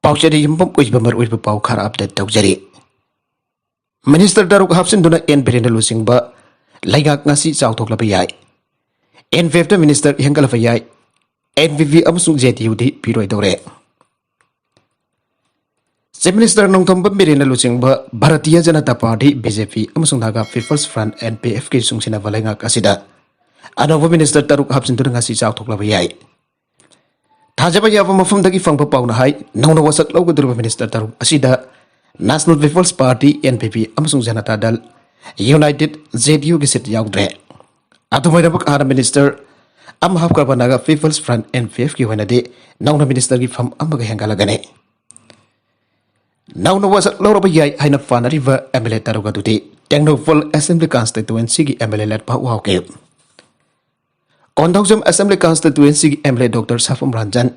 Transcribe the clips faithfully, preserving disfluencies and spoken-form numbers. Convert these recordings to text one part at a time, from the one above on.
ꯄꯥꯎꯆꯦꯗ ꯌꯨꯝꯐꯝ ꯑꯣꯏꯕ ꯃꯔꯨꯑꯣꯏꯕ ꯄꯥꯎ ꯈꯔ ꯑꯞꯗꯦꯠ ꯇꯧꯖꯔꯤ꯫ ꯃꯤꯅꯤꯁꯇꯔ ꯇꯔꯨꯛ ꯍꯥꯞꯆꯤꯟꯗꯨꯅ ꯑꯦꯟ ꯕꯤꯔꯦꯟꯅ ꯂꯨꯆꯤꯡꯕ ꯂꯩꯉꯥꯛ ꯉꯁꯤ ꯆꯥꯎꯊꯣꯛꯂꯕ ꯌꯥꯏ꯫ ꯑꯦꯟ ꯄꯤ ꯑꯦꯐꯇ ꯃꯤꯅꯤꯁꯇꯔ ꯍꯦꯟꯒꯠꯂꯕ ꯌꯥꯏ꯫ ꯑꯦꯟ ꯄꯤ ꯄꯤ ꯑꯃꯁꯨꯡ ꯖꯦ ꯗꯤ ꯌꯨꯗꯤ ꯄꯤꯔꯣꯏꯗꯧꯔꯦ꯫ ꯆꯤꯐ ꯃꯤꯅꯤꯁꯇꯔ ꯅꯣꯡꯊꯣꯝꯕꯝ ꯕꯤꯔꯦꯟꯅ ꯂꯨꯆꯤꯡꯕ Bharatiya Janata party, B J P, ꯑꯃꯁꯨꯡ Naga peoples front, N P ꯑꯦꯐꯀꯤ ꯆꯨꯡꯁꯤꯟꯅꯕ ꯂꯩꯉꯥꯛ ꯑꯁꯤꯗ ꯑꯅꯧꯕ ꯃꯤꯅꯤꯁꯇꯔ ꯇꯔꯨꯛ ꯍꯥꯞꯆꯤꯟꯗꯨꯅ ꯉꯁꯤ ꯆꯥꯎꯊꯣꯛꯂꯕ ꯌꯥꯏ꯫ ꯊꯥꯖꯕ ꯌꯥꯕ ꯃꯐꯝꯗꯒꯤ ꯐꯪꯕ ꯄꯥꯎꯅ ꯍꯥꯏ, ꯅꯧꯅ ꯋꯥꯁꯛ ꯂꯧꯒꯗꯧꯔꯤꯕ ꯃꯤꯅꯤꯁꯇꯔ ꯇꯔꯨꯛ ꯑꯁꯤꯗ national peoples party, N P P, ꯑꯃꯁꯨꯡ ꯖꯅꯇꯥ ꯗꯜ ꯌꯨꯅꯥꯏꯇꯦꯗ, ꯖꯦ ꯗꯤ ꯌꯨꯒꯤ ꯁꯤꯠ ꯌꯥꯎꯗ꯭ꯔꯦ꯫ ꯑꯗꯨꯃꯥꯏꯅꯃꯛ ꯍꯥꯟꯅ ꯃꯤꯅꯤꯁꯇꯔ ꯑꯃ ꯍꯥꯞꯈ꯭ꯔꯕ Naga peoples front, N P ꯑꯦꯐꯀꯤ ꯑꯣꯏꯅꯗꯤ ꯅꯧꯅ ꯃꯤꯅꯤꯁꯇꯔꯒꯤ ꯐꯝ ꯑꯃꯒ ꯍꯦꯟꯒꯠꯂꯒꯅꯤ꯫ ꯅꯧꯅ ꯋꯥꯁꯛ ꯂꯧꯔꯕ ꯌꯥꯏ ꯍꯥꯏꯅ ꯄꯥꯅꯔꯤꯕ ꯑꯦꯝ ꯑꯦꯜ ꯑꯦ ꯇꯔꯨꯛ ꯑꯗꯨꯗꯤ ꯇꯦꯡꯅꯧꯄꯜ ꯑꯦꯁꯦꯝꯕ꯭ꯂꯤ ꯀꯟꯁꯇꯤꯇ꯭ꯋꯦꯟꯁꯤꯒꯤ M L A Letpao Haokip, Konthoujam assembly ꯀꯟꯁꯇꯤꯇ꯭ꯋꯦꯟꯁꯤꯒꯤ M L A doctor Sapam Ranjan,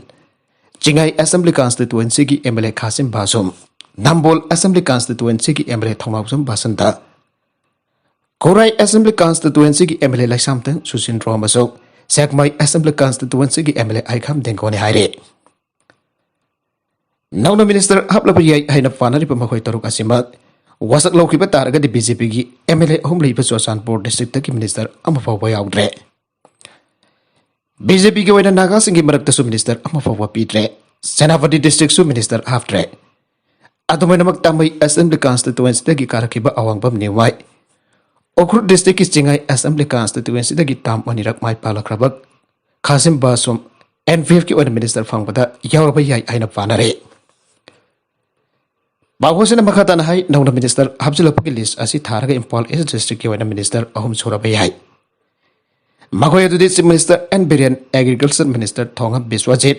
Chingai assembly ꯀꯟꯁꯇꯤꯇ꯭ꯋꯦꯟꯁꯤꯒꯤ M L A Khashim Vashum, Nambol assembly ꯀꯟꯁꯇꯤꯇ꯭ꯋꯦꯟꯁꯤꯒꯤ M L A Thounaojam Basanta, Khurai assembly ꯀꯟꯁꯇꯤꯇ꯭ꯋꯦꯟꯁꯤꯒꯤ M L A Leishangthem Susindro ꯑꯃꯁꯨꯡ ꯁꯦꯛꯃꯥꯏ ꯑꯦꯁꯦꯝꯕ꯭ꯂꯤ ꯀꯟꯁꯇꯤꯇ꯭ꯋꯦꯟꯁꯤꯒꯤ ꯑꯦꯝ ꯑꯦꯜ ꯑꯦ ꯑꯥꯏꯈꯥꯝ ꯗꯦꯡꯒꯣꯅꯤ ꯍꯥꯏꯔꯦ꯫ ꯅꯧꯅ ꯃꯤꯅꯤꯁꯇꯔ ꯍꯥꯞꯂꯕ ꯌꯥꯏ ꯍꯥꯏꯅ ꯄꯥꯅꯔꯤꯕ ꯃꯈꯣꯏ ꯇꯔꯨꯛ ꯑꯁꯤꯃꯛ ꯋꯥꯁꯛ ꯂꯧꯈꯤꯕ ꯇꯥꯔꯒꯗꯤ ꯕꯤ ꯖꯦ ꯄꯤꯒꯤ ꯑꯦꯝ ꯑꯦꯜ ꯑꯦ ꯑꯍꯨꯝ ꯂꯩꯕ ꯆꯨꯔꯆꯥꯟꯄꯨꯔ ꯗꯤꯁꯇ꯭ꯔꯤꯛꯇꯒꯤ ꯃꯤꯅꯤꯁꯇꯔ ꯑꯃ ꯐꯥꯎꯕ ꯌꯥꯎꯗ꯭ꯔꯦ꯫ ꯕꯤ ꯖꯦ ꯄꯤꯒꯤ ꯑꯣꯏꯅ ꯅꯥꯒꯥꯁꯤꯡꯒꯤ ꯃꯔꯛꯇꯁꯨ ꯃꯤꯅꯤꯁꯇꯔ ꯑꯃ ꯐꯥꯎꯕ ꯄꯤꯗ꯭ꯔꯦ꯫ ꯁꯦꯅꯥꯄꯇꯤ ꯗꯤꯁꯇ꯭ꯔꯤꯛꯁꯨ ꯃꯤꯅꯤꯁꯇꯔ ꯍꯥꯞꯇ꯭ꯔꯦ꯫ ꯑꯗꯨꯃꯥꯏꯅꯃꯛ ꯇꯥꯃꯩ ꯑꯦꯁꯦꯝꯕ꯭ꯂꯤ ꯀꯟꯁꯇꯤꯇ꯭ꯋꯦꯟꯁꯤꯗꯒꯤ ꯀꯥꯔꯛꯈꯤꯕ ꯑꯋꯥꯡꯕꯝ ꯅꯤꯡꯃꯥꯏ, ꯎꯈ꯭ꯔꯨꯜ ꯗꯤꯁꯇ꯭ꯔꯤꯛꯀꯤ ꯆꯤꯡꯉꯥꯏ ꯑꯦꯁꯦꯝꯕ꯭ꯂꯤ ꯀꯟꯁꯇꯤꯇ꯭ꯋꯦꯟꯁꯤꯗꯒꯤ ꯇꯥꯝ ꯑꯅꯤꯔꯛ ꯃꯥꯏ ꯄꯥꯛꯂꯛꯈ꯭ꯔꯕ ꯈꯥꯁꯤꯝ ꯕꯥꯁꯨꯝ ꯑꯦꯟ ꯄꯤ ꯑꯦꯐꯀꯤ ꯑꯣꯏꯅ ꯃꯤꯅꯤꯁꯇꯔ ꯐꯪꯕꯗ ꯌꯥꯎꯔꯕ ꯌꯥꯏ ꯍꯥꯏꯅ ꯄꯥꯅꯔꯦ꯫ ꯄꯥꯎ ꯑꯁꯤꯅ ꯃꯈꯥ ꯇꯥꯅ ꯍꯥꯏ, ꯅꯧꯅ ꯃꯤꯅꯤꯁꯇꯔ ꯍꯥꯞꯆꯤꯜꯂꯛꯄꯒꯤ ꯂꯤꯁ ꯑꯁꯤ ꯊꯥꯔꯒ ꯏꯝꯐꯥꯜ ꯏꯁ ꯗꯤꯁꯇ꯭ꯔꯤꯛꯀꯤ ꯑꯣꯏꯅ ꯃꯤꯅꯤꯁꯇꯔ ꯑꯍꯨꯝ ꯁꯨꯔꯕ ꯌꯥꯏ꯫ ꯃꯈꯣꯏ ꯑꯗꯨꯗꯤ chief minister N Biren, agriculture minister Thongam Biswajit,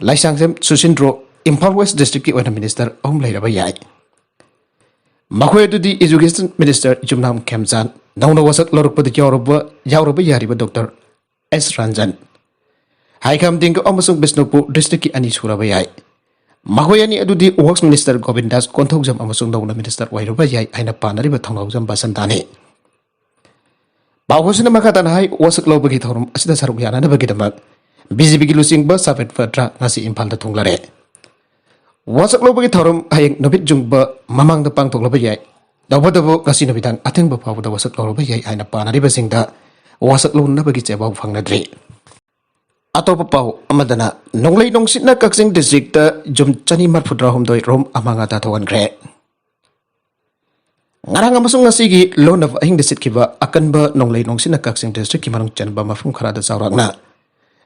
Leishangthem Susindro, Imphal west ꯗꯤꯁꯇ꯭ꯔꯤꯛꯀꯤ ꯑꯣꯏꯅ ꯃꯤꯅꯤꯁꯇꯔ ꯑꯍꯨꯝ ꯂꯩꯔꯕ ꯌꯥꯏ꯫ ꯃꯈꯣꯏ ꯑꯗꯨꯗꯤ ꯏꯖꯨꯀꯦꯁꯟ ꯃꯤꯅꯤꯁꯇꯔ ꯌꯨꯝꯅꯥꯝ ꯈꯦꯝꯆꯥꯟ, ꯅꯧꯅ ꯋꯥꯁꯛ ꯂꯧꯔꯛꯄꯗ ꯌꯥꯎꯔꯕ, ꯌꯥꯎꯔꯕ ꯌꯥꯔꯤꯕ ꯗꯣꯛꯇꯔ ꯑꯦꯁ ꯔꯟꯖꯟ, ꯍꯥꯏꯈꯥꯝ ꯇꯦꯡꯒ ꯑꯃꯁꯨꯡ ꯕꯤꯁꯅꯨꯄꯨꯔ ꯗꯤꯁꯇ꯭ꯔꯤꯛꯀꯤ ꯑꯅꯤ ꯁꯨꯔꯕ ꯌꯥꯏ꯫ ꯃꯈꯣꯏ ꯑꯅꯤ ꯑꯗꯨꯗꯤ ꯋꯔꯛꯁ ꯃꯤꯅꯤꯁꯇꯔ ꯒꯣꯕꯤꯟꯗꯥꯁ ꯀꯣꯟꯊꯧꯖꯝ ꯑꯃꯁꯨꯡ ꯅꯧꯅ ꯃꯤꯅꯤꯁꯇꯔ ꯑꯣꯏꯔꯕ ꯌꯥꯏ ꯍꯥꯏꯅ ꯄꯥꯅꯔꯤꯕ ꯊꯧꯅꯥꯎꯖꯝ ꯕꯁꯟꯇꯥꯅꯤ꯫ ꯄꯥꯎ ꯑꯁꯤꯅ ꯃꯈꯥ ꯇꯥꯅ ꯍꯥꯏ, ꯋꯥꯁꯛ ꯂꯧꯕꯒꯤ ꯊꯧꯔꯝ ꯑꯁꯤꯗ ꯁꯔꯨꯛ ꯌꯥꯅꯅꯕꯒꯤꯗꯃꯛ ꯕꯤ ꯖꯦ ꯄꯤꯒꯤ ꯂꯨꯆꯤꯡꯕ ꯁꯥꯕꯤꯠ ꯄꯇ꯭ꯔ ꯉꯁꯤ ꯏꯝꯐꯥꯜꯗ ꯊꯨꯡꯂꯔꯦ꯫ ꯋꯥꯁꯛ ꯂꯧꯕꯒꯤ ꯊꯧꯔꯝ ꯍꯌꯦꯡ ꯅꯨꯃꯤꯠ ꯌꯨꯡꯕ ꯃꯃꯥꯡꯗ ꯄꯥꯡꯊꯣꯛꯂꯕ ꯌꯥꯏ꯫ ꯇꯧꯕꯇꯕꯨ ꯉꯁꯤ ꯅꯨꯃꯤꯗꯥꯡ ꯑꯊꯦꯡꯕ ꯐꯥꯎꯕꯗ ꯋꯥꯁꯛ ꯂꯧꯔꯕ ꯌꯥꯏ ꯍꯥꯏꯅ ꯄꯥꯅꯔꯤꯕꯁꯤꯡꯗ ꯋꯥꯁꯛ ꯂꯧꯅꯕꯒꯤ ꯆꯦꯐꯥꯎ ꯐꯪꯅꯗ꯭ꯔꯤ꯫ ꯑꯇꯣꯞꯄ ꯄꯥꯎ ꯑꯃꯗꯅ, ꯅꯣꯡꯂꯩ ꯅꯨꯡꯁꯤꯠꯅ ꯀꯛꯆꯤꯡ ꯗꯤꯁꯇ꯭ꯔꯤꯛꯇ ꯌꯨꯝ ꯆꯅꯤ ꯃꯔꯤꯐꯨꯇꯔꯥ ꯍꯨꯝꯗꯣꯏ ꯔꯣꯝ ꯑꯃꯥꯡ ꯑꯇꯥ ꯊꯣꯛꯍꯟꯈ꯭ꯔꯦ꯫ ꯉꯔꯥꯡ ꯑꯃꯁꯨꯡ ꯉꯁꯤꯒꯤ ꯂꯣꯟꯅꯕ ꯑꯍꯤꯡꯗ ꯁꯤꯠꯈꯤꯕ ꯑꯀꯟꯕ ꯅꯣꯡꯂꯩ ꯅꯨꯡꯁꯤꯠꯅ ꯀꯛꯆꯤꯡ ꯗꯤꯁꯇ꯭ꯔꯤꯛꯀꯤ ꯃꯅꯨꯡ ꯆꯟꯕ ꯃꯐꯝ ꯈꯔꯗ ꯆꯥꯎꯔꯥꯛꯅ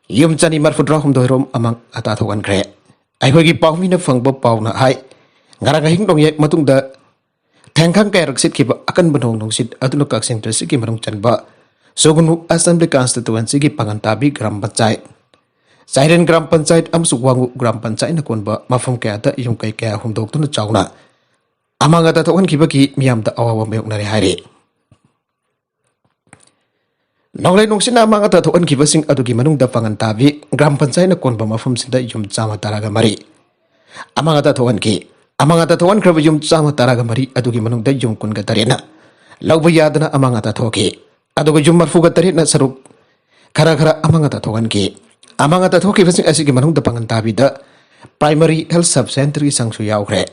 ꯌꯨꯝ ꯆꯅꯤ ꯃꯔꯤꯐꯨꯇꯔꯥ ꯍꯨꯝꯗꯣꯏ ꯔꯣꯝ ꯑꯃꯥꯡ ꯑꯇꯥ ꯊꯣꯛꯍꯟꯈ꯭ꯔꯦ꯫ ꯑꯩꯈꯣꯏꯒꯤ ꯄꯥꯎꯃꯤꯅ ꯐꯪꯕ ꯄꯥꯎꯅ ꯍꯥꯏ, ꯉꯔꯥꯡ ꯑꯍꯤꯡ ꯅꯣꯡꯌꯥꯏ ꯃꯇꯨꯡꯗ ꯊꯦꯡꯈꯥꯡ ꯀꯌꯥꯔꯛ ꯁꯤꯠꯈꯤꯕ ꯑꯀꯟꯕ ꯅꯣꯡ ꯅꯨꯡꯁꯤꯠ ꯑꯗꯨꯅ ꯀꯛꯆꯤꯡ ꯗꯤꯁꯇ꯭ꯔꯤꯛꯀꯤ ꯃꯅꯨꯡ ꯆꯟꯕ ꯁꯨꯒꯅꯨ ꯑꯦꯁꯦꯝꯕ꯭ꯂꯤ ꯀꯟꯁꯇꯤꯇꯨꯋꯦꯟꯁꯤꯒꯤ ꯄꯥꯉꯟꯇꯥꯕꯤ ꯒ꯭ꯔꯥꯝ ꯄꯟꯆꯥꯌꯠ, ꯆꯥꯏꯔꯦꯟ ꯒ꯭ꯔꯥꯝ ꯄꯟꯆꯥꯌꯠ ꯑꯃꯁꯨꯡ ꯋꯥꯡꯉꯨ ꯒ꯭ꯔꯥꯝ ꯄꯟꯆꯥꯌꯠꯅ ꯀꯣꯟꯕ ꯃꯐꯝ ꯀꯌꯥꯗ ꯌꯨꯝ ꯀꯩ ꯀꯌꯥ ꯍꯨꯝꯗꯣꯛꯇꯨꯅ ꯆꯥꯎꯅ ꯑꯃꯥꯡ ꯑꯇꯥ ꯊꯣꯛꯍꯟꯈꯤꯕꯒꯤ ꯃꯤꯌꯥꯝꯗ ꯑꯋꯥꯕ ꯃꯥꯌꯣꯛꯅꯔꯦ ꯍꯥꯏꯔꯤ꯫ ꯅꯣꯡꯂꯩ ꯅꯨꯡꯁꯤꯠꯅ ꯑꯃꯥꯡ ꯑꯇꯥ ꯊꯣꯛꯍꯟꯈꯤꯕꯁꯤꯡ ꯑꯗꯨꯒꯤ ꯃꯅꯨꯡꯗ ꯄꯥꯉꯟꯇꯥꯕꯤ ꯒ꯭ꯔꯥꯝ ꯄꯟꯆꯥꯌꯠꯅ ꯀꯣꯟꯕ ꯃꯐꯝꯁꯤꯡꯗ ꯌꯨꯝ ꯆꯥꯝꯃ ꯇꯔꯥꯒ ꯃꯔꯤ ꯑꯃꯥꯡ ꯑꯇꯥ ꯊꯣꯛꯍꯟꯈꯤ꯫ ꯑꯃꯥꯡ ꯑꯇꯥ ꯊꯣꯛꯍꯟꯈ꯭ꯔꯕ ꯌꯨꯝ ꯆꯥꯝꯃ ꯇꯔꯥꯒ ꯃꯔꯤ ꯑꯗꯨꯒꯤ ꯃꯅꯨꯡꯗ ꯌꯨꯝ ꯀꯨꯟꯒ ꯇꯔꯦꯠꯅ ꯂꯧꯕ ꯌꯥꯗꯅ ꯑꯃꯥꯡ ꯑꯇꯥ ꯊꯣꯛꯈꯤ꯫ ꯑꯗꯨꯒ ꯌꯨꯝ ꯃꯔꯤꯐꯨꯒ ꯇꯔꯦꯠꯅ ꯁꯔꯨꯛ ꯈꯔ ꯈꯔ ꯑꯃꯥꯡ ꯑꯇꯥ ꯊꯣꯛꯍꯟꯈꯤ꯫ ꯑꯃꯥꯡ ꯑꯇꯥ ꯊꯣꯛꯈꯤꯕꯁꯤꯡ ꯑꯁꯤꯒꯤ ꯃꯅꯨꯡꯗ ꯄꯥꯉꯟꯇꯥꯕꯤꯗ ꯄ꯭ꯔꯥꯏꯃꯔꯤ ꯍꯦꯜꯊ ꯁꯕ ꯁꯦꯟꯇꯔꯒꯤ ꯆꯪꯁꯨ ꯌꯥꯎꯈ꯭ꯔꯦ꯫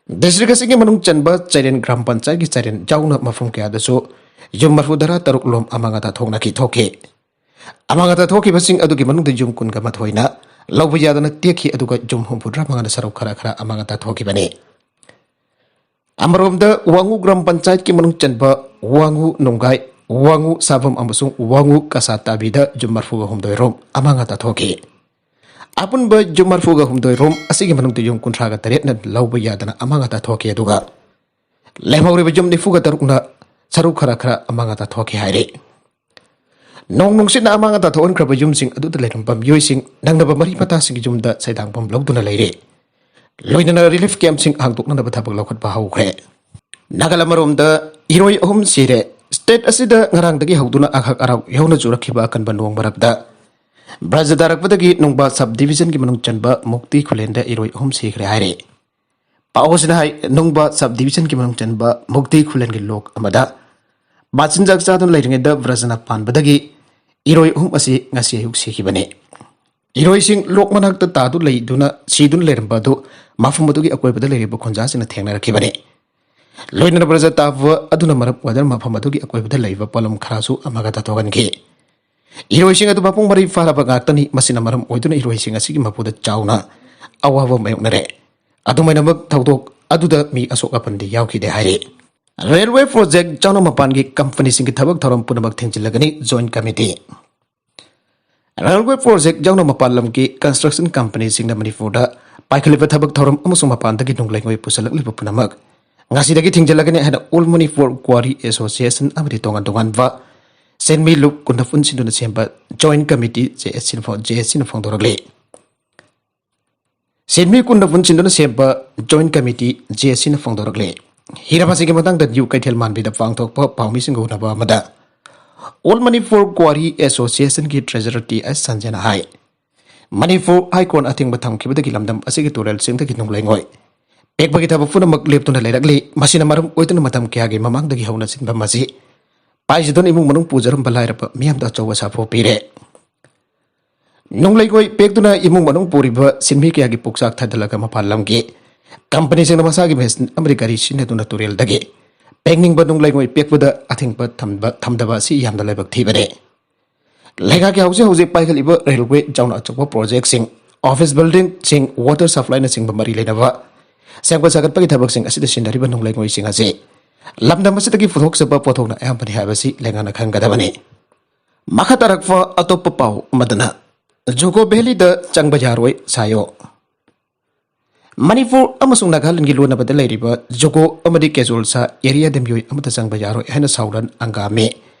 ꯗꯤꯁꯇ꯭ꯔꯤꯛ ꯑꯁꯤꯒꯤ ꯃꯅꯨꯡ ꯆꯟꯕ ꯆꯩꯔꯦꯟ ꯒ꯭ꯔꯥꯝ ꯄꯟꯆꯥꯌꯠꯀꯤ ꯆꯩꯔꯦꯟ ꯌꯥꯎꯅ ꯃꯐꯝ ꯀꯌꯥꯗꯁꯨ ꯌꯨꯝ ꯃꯔꯤꯐꯨꯇꯔꯥ ꯇꯔꯨꯛ ꯂꯣꯝ ꯑꯃꯥꯡ ꯑꯇꯥ ꯊꯣꯛꯅꯈꯤ ꯊꯣꯛꯈꯤ꯫ ꯑꯃꯥꯡ ꯑꯇꯥ ꯊꯣꯛꯈꯤꯕꯁꯤꯡ ꯑꯗꯨꯒꯤ ꯃꯅꯨꯡꯗ ꯌꯨꯝ ꯀꯨꯟꯒ ꯃꯥꯊꯣꯏꯅ ꯂꯧꯕ ꯌꯥꯗꯅ ꯇꯦꯛꯈꯤ, ꯑꯗꯨꯒ ꯌꯨꯝ ꯍꯨꯝꯐꯨꯇꯔꯥ ꯃꯉꯥꯅ ꯁꯔꯨꯛ ꯈꯔ ꯈꯔ ꯑꯃꯥꯡ ꯑꯇꯥ ꯊꯣꯛꯈꯤꯕꯅꯤ꯫ ꯑꯃꯔꯣꯝꯗ ꯋꯥꯡꯉꯨ ꯒ꯭ꯔꯥꯝ ꯄꯟꯆꯥꯌꯠꯀꯤ ꯃꯅꯨꯡ ꯆꯟꯕ ꯋꯥꯡꯉꯨ ꯅꯣꯡꯒꯥꯏ, ꯋꯥꯡꯉꯨ ꯁꯥꯐꯝ ꯑꯃꯁꯨꯡ ꯋꯥꯡꯉꯨ ꯀꯁꯥ ꯇꯥꯕꯤꯗ ꯌꯨꯝ ꯃꯔꯤꯐꯨꯒ ꯍꯨꯝꯗꯣꯏ ꯔꯣꯝ ꯑꯃꯥꯡ ꯑꯇꯥ ꯊꯣꯛꯈꯤ꯫ ꯑꯄꯨꯟꯕ ꯌꯨꯝ ꯃꯔꯤꯐꯨꯒ ꯍꯨꯝꯗꯣꯏ ꯔꯣꯝ ꯑꯁꯤꯒꯤ ꯃꯅꯨꯡꯗ ꯌꯨꯝ ꯀꯨꯟꯊ꯭ꯔꯥꯒ ꯇꯔꯦꯠꯅ ꯂꯧꯕ ꯌꯥꯗꯅ ꯑꯃꯥꯡ ꯑꯇꯥ ꯊꯣꯛꯈꯤ, ꯑꯗꯨꯒ ꯂꯦꯝꯍꯧꯔꯤꯕ ꯌꯨꯝ ꯅꯤꯐꯨꯒ ꯇꯔꯨꯛꯅ ꯁꯔꯨꯛ ꯈꯔ ꯈꯔ ꯑꯃꯥꯡ ꯑꯇꯥ ꯊꯣꯛꯈꯤ ꯍꯥꯏꯔꯤ꯫ ꯅꯣꯡ ꯅꯨꯡꯁꯤꯠꯅ ꯑꯃꯥꯡ ꯑꯇꯥ ꯊꯣꯛꯍꯟꯈ꯭ꯔꯕ ꯌꯨꯝꯁꯤꯡ ꯑꯗꯨꯗ ꯂꯩꯔꯝꯕ ꯃꯤꯑꯣꯏꯁꯤꯡ ꯅꯛꯅꯕ ꯃꯔꯤ ꯃꯇꯥꯁꯤꯡꯒꯤ ꯌꯨꯝꯗ ꯁꯩꯗꯥꯡꯐꯝ ꯂꯧꯗꯨꯅ ꯂꯩꯔꯦ꯫ ꯂꯣꯏꯅꯅ ꯔꯤꯂꯤꯐ ꯀꯦꯝꯞꯁꯤꯡ ꯍꯥꯡꯗꯣꯛꯅꯅꯕ ꯊꯕꯛ ꯂꯧꯈꯠꯄ ꯍꯧꯈ꯭ꯔꯦ꯫ ꯅꯥꯒꯥꯂꯦꯟ ꯑꯃꯔꯣꯝꯗ ꯏꯔꯣꯏ ꯑꯍꯨꯝ ꯁꯤꯔꯦ꯫ ꯁ꯭ꯇꯦꯠ ꯑꯁꯤꯗ ꯉꯔꯥꯡꯗꯒꯤ ꯍꯧꯗꯨꯅ ꯑꯈꯥꯛ ꯑꯔꯥꯎ ꯌꯧꯅ ꯆꯨꯔꯛꯈꯤꯕ ꯑꯀꯟꯕ ꯅꯣꯡ ꯃꯔꯛꯇ ꯕ꯭ꯔꯖ ꯇꯥꯔꯛꯄꯗꯒꯤ ꯅꯨꯡꯕꯥ ꯁꯕ ꯗꯤꯕꯤꯖꯟꯒꯤ ꯃꯅꯨꯡ ꯆꯟꯕ ꯃꯨꯛꯇꯤ ꯈꯨꯂꯦꯟꯗ ꯏꯔꯣꯏ ꯑꯍꯨꯝ ꯁꯤꯈ꯭ꯔꯦ ꯍꯥꯏꯔꯦ꯫ ꯄꯥꯎ ꯑꯁꯤꯅ ꯍꯥꯏ, ꯅꯨꯡꯕꯥ ꯁꯕ ꯗꯤꯕꯤꯖꯟꯒꯤ ꯃꯅꯨꯡ ꯆꯟꯕ ꯃꯨꯛꯇꯤ ꯈꯨꯂꯦꯟꯒꯤ ꯂꯣꯛ ꯑꯃꯗ ꯃꯆꯤꯟꯖꯥꯛ ꯆꯥꯗꯨꯅ ꯂꯩꯔꯤꯉꯩꯗ ꯕ꯭ꯔꯖꯅ ꯄꯥꯟꯕꯗꯒꯤ ꯏꯔꯣꯏ ꯑꯍꯨꯝ ꯑꯁꯤ ꯉꯁꯤ ꯑꯌꯨꯛ ꯁꯤꯈꯤꯕꯅꯤ꯫ ꯏꯔꯣꯏꯁꯤꯡ ꯂꯣꯛ ꯃꯅꯥꯛꯇ ꯇꯥꯗꯨ ꯂꯩꯗꯨꯅ ꯁꯤꯗꯨꯅ ꯂꯩꯔꯝꯕ ꯑꯗꯨ ꯃꯐꯝ ꯑꯗꯨꯒꯤ ꯑꯀꯣꯏꯕꯗ ꯂꯩꯔꯤꯕ ꯈꯨꯟꯖꯥꯁꯤꯡꯅ ꯊꯦꯡꯅꯔꯛꯈꯤꯕꯅꯤ꯫ ꯂꯣꯏꯅꯅ ꯕ꯭ꯔꯖ ꯇꯥꯕ ꯑꯗꯨꯅ ꯃꯔꯝ ꯑꯣꯏꯗꯨꯅ ꯃꯐꯝ ꯑꯗꯨꯒꯤ ꯑꯀꯣꯏꯕꯗ ꯂꯩꯕ ꯄꯣꯠꯂꯝ ꯈꯔꯁꯨ ꯑꯃꯒ ꯇꯥꯊꯣꯛꯍꯟꯈꯤ꯫ ꯏꯔꯣꯏꯁꯤꯡ ꯑꯗꯨ ꯃꯄꯨꯡ ꯃꯔꯩ ꯐꯥꯔꯕ ꯉꯥꯛꯇꯅꯤ꯫ ꯃꯁꯤꯅ ꯃꯔꯝ ꯑꯣꯏꯗꯨꯅ ꯏꯔꯣꯏꯁꯤꯡ ꯑꯁꯤꯒꯤ ꯃꯄꯨꯗ ꯆꯥꯎꯅ ꯑꯋꯥꯕ ꯃꯥꯌꯣꯛꯅꯔꯦ꯫ ꯑꯗꯨꯃꯥꯏꯅꯃꯛ ꯊꯧꯗꯣꯛ ꯑꯗꯨꯗ ꯃꯤ ꯑꯁꯣꯛ ꯑꯄꯟꯗꯤ ꯌꯥꯎꯈꯤꯗꯦ ꯍꯥꯏꯔꯤ꯫ ꯔꯦꯜꯋꯦ ꯄ꯭ꯔꯣꯖꯦꯛ ꯌꯥꯎꯅ ꯃꯄꯥꯟꯒꯤ ꯀꯝꯄꯅꯤꯁꯤꯡꯒꯤ ꯊꯕꯛ ꯊꯧꯔꯝ ꯄꯨꯝꯅꯃꯛ ꯊꯤꯡꯖꯤꯜꯂꯒꯅꯤ, ꯖꯣꯏꯟ ꯀꯃꯤꯇꯤ꯫ ꯔꯦꯜꯋꯦ ꯄ꯭ꯔꯣꯖꯦꯛ ꯌꯥꯎꯅ ꯃꯄꯥꯟ ꯂꯝꯒꯤ ꯀꯟꯁꯇ꯭ꯔꯛꯁꯟ ꯀꯝꯄꯅꯤꯁꯤꯡꯅ ꯃꯅꯤꯄꯨꯔꯗ ꯄꯥꯏꯈꯠꯂꯤꯕ ꯊꯕꯛ ꯊꯧꯔꯝ ꯑꯃꯁꯨꯡ ꯃꯄꯥꯟꯗꯒꯤ ꯅꯨꯡ ꯂꯩꯉꯣꯏ ꯄꯨꯁꯤꯜꯂꯛꯂꯤꯕ ꯄꯨꯝꯅꯃꯛ ꯉꯁꯤꯗꯒꯤ ꯊꯤꯡꯖꯤꯜꯂꯒꯅꯤ ꯍꯥꯏꯅ ꯑꯣꯜ ꯃꯅꯤꯄꯨꯔ ꯀ꯭ꯋꯥꯔꯤ ꯑꯦꯁꯣꯁꯤꯌꯦꯁꯟ ꯑꯃꯗꯤ ꯇꯣꯉꯥꯟ ꯇꯣꯉꯥꯟꯕ ꯁꯦꯟꯃꯤ ꯂꯨꯞ ꯀꯨꯟꯗ ꯄꯨꯟꯁꯤꯟꯗꯨꯅ ꯁꯦꯝꯕ ꯖꯣꯏꯟ ꯀꯃꯤꯇꯤ, ꯖꯦ ꯑꯦꯁ ꯁꯤꯅ ꯐꯣ-, ꯖꯦ ꯑꯦꯁ ꯁꯤꯅ ꯐꯣꯡꯗꯣꯔꯛꯂꯤ꯫ ꯁꯦꯟꯃꯤ ꯀꯨꯟꯗ ꯄꯨꯟꯁꯤꯟꯗꯨꯅ ꯁꯦꯝꯕ ꯖꯣꯏꯟ ꯀꯃꯤꯇꯤ, ꯖꯦ ꯑꯦꯁ ꯁꯤꯅ ꯐꯣꯡꯗꯣꯔꯛꯂꯤ꯫ ꯍꯤꯔꯝ ꯑꯁꯤꯒꯤ ꯃꯇꯥꯡꯗ ꯅ꯭ꯌꯨ ꯀꯩꯊꯦꯜ ꯃꯥꯟꯕꯤꯗ ꯄꯥꯡꯊꯣꯛꯄ ꯄꯥꯎꯃꯤꯁꯤꯡꯒ ꯎꯅꯕ ꯑꯃꯗ ꯑꯣꯜ ꯃꯅꯤꯄꯨꯔ ꯀ꯭ꯋꯥꯔꯤ ꯑꯦꯁꯣꯁꯤꯌꯦꯁꯟꯒꯤ ꯇ꯭ꯔꯦꯖꯔꯔ ꯇꯤ ꯑꯦꯁ ꯁꯟꯖꯦꯅ ꯍꯥꯏ, ꯃꯅꯤꯄꯨꯔ ꯍꯥꯏ ꯀꯣꯔꯠꯅ ꯑꯊꯤꯡꯕ ꯊꯝꯈꯤꯕꯗꯒꯤ ꯂꯝꯗꯝ ꯑꯁꯤꯒꯤ ꯇꯨꯔꯦꯜꯁꯤꯡꯗꯒꯤ ꯅꯨꯡ ꯂꯩꯉꯣꯏ ꯄꯦꯛꯄꯒꯤ ꯊꯕꯛ ꯄꯨꯝꯅꯃꯛ ꯂꯦꯞꯇꯨꯅ ꯂꯩꯔꯛꯂꯤ꯫ ꯃꯁꯤꯅ ꯃꯔꯝ ꯑꯣꯏꯗꯨꯅ ꯃꯇꯝ ꯀꯌꯥꯒꯤ ꯃꯃꯥꯡꯗꯒꯤ ꯍꯧꯅ ꯁꯤꯟꯐꯝ ꯑꯁꯤ ꯄꯥꯏꯖꯗꯨꯅ ꯏꯃꯨꯡ ꯃꯅꯨꯡ ꯄꯨꯖꯔꯝꯕ ꯂꯥꯏꯔꯕ ꯃꯤꯌꯥꯝꯗ ꯑꯆꯧꯕ ꯁꯥꯐꯨ ꯄꯤꯔꯦ꯫ ꯅꯨꯡ ꯂꯩꯉꯣꯏ ꯄꯦꯛꯇꯨꯅ ꯏꯃꯨꯡ ꯃꯅꯨꯡ ꯄꯨꯔꯤꯕ ꯁꯤꯟꯃꯤ ꯀꯌꯥꯒꯤ ꯄꯣꯛꯆꯥꯛ ꯊꯥꯗꯂꯒ ꯃꯄꯥꯟ ꯂꯝꯒꯤ ꯀꯝꯄꯅꯤꯁꯤꯡꯅ ꯃꯁꯥꯒꯤ ꯃꯦꯁꯤꯟ ꯑꯃꯗꯤ ꯒꯥꯔꯤ ꯁꯤꯖꯤꯟꯅꯗꯨꯅ ꯇꯨꯔꯦꯜꯗꯒꯤ ꯄꯦꯛꯅꯤꯡꯕ ꯅꯨꯡ ꯂꯩꯉꯣꯏ ꯄꯦꯛꯄꯗ ꯑꯊꯤꯡꯕ ꯊꯝꯕ, ꯊꯝꯗꯕ ꯑꯁꯤ ꯌꯥꯝꯅ ꯂꯥꯏꯕꯛ ꯊꯤꯕꯅꯤ꯫ ꯂꯩꯉꯥꯛꯀꯤ ꯍꯧꯖꯤꯛ ꯍꯧꯖꯤꯛ ꯄꯥꯏꯈꯠꯂꯤꯕ ꯔꯦꯜꯋꯦ ꯆꯥꯎꯅ ꯑꯆꯧꯕ ꯄ꯭ꯔꯣꯖꯦꯛꯁꯤꯡ, ꯑꯣꯐꯤꯁ ꯕꯤꯜꯗꯤꯡꯁꯤꯡ, ꯋꯥꯇꯔ ꯁꯄ꯭ꯂꯥꯏꯅꯆꯤꯡꯕ ꯃꯔꯤ ꯂꯩꯅꯕ ꯁꯦꯝꯒꯠ ꯁꯥꯒꯠꯄꯒꯤ ꯊꯕꯛꯁꯤꯡ ꯑꯁꯤꯗ ꯁꯤꯖꯤꯟꯅꯔꯤꯕ ꯅꯨꯡ ꯂꯩꯉꯣꯏꯁꯤꯡ ꯑꯁꯤ ꯂꯝꯗꯝ ꯑꯁꯤꯗꯒꯤ ꯄꯨꯊꯣꯛꯆꯕ ꯄꯣꯠꯊꯣꯛꯅ ꯑꯌꯥꯝꯕꯅꯤ ꯍꯥꯏꯕꯁꯤ ꯂꯩꯉꯥꯛꯅ ꯈꯪꯒꯗꯕꯅꯤ꯫ ꯃꯈꯥ ꯇꯥꯔꯛꯄ ꯑꯇꯣꯞꯄ ꯄꯥꯎ ꯑꯃꯗꯅ, ꯖꯨꯀꯣ ꯚꯦꯂꯤꯗ ꯆꯪꯕ ꯌꯥꯔꯣꯏ, ꯁꯥꯏꯑꯣ꯫ ꯃꯅꯤꯄꯨꯔ ꯑꯃꯁꯨꯡ ꯅꯥꯒꯥꯂꯦꯟꯒꯤ ꯂꯣꯟꯅꯕꯗ ꯂꯩꯔꯤꯕ ꯖꯨꯀꯣ ꯑꯃꯗꯤ ꯀꯦꯖꯣꯜꯁꯥ ꯑꯦꯔꯤꯌꯥꯗ ꯃꯤꯑꯣꯏ ꯑꯃꯠꯇ ꯆꯪꯕ ꯌꯥꯔꯣꯏ ꯍꯥꯏꯅ ꯁꯥꯎꯂꯟ ꯑꯪꯒꯥꯃꯤ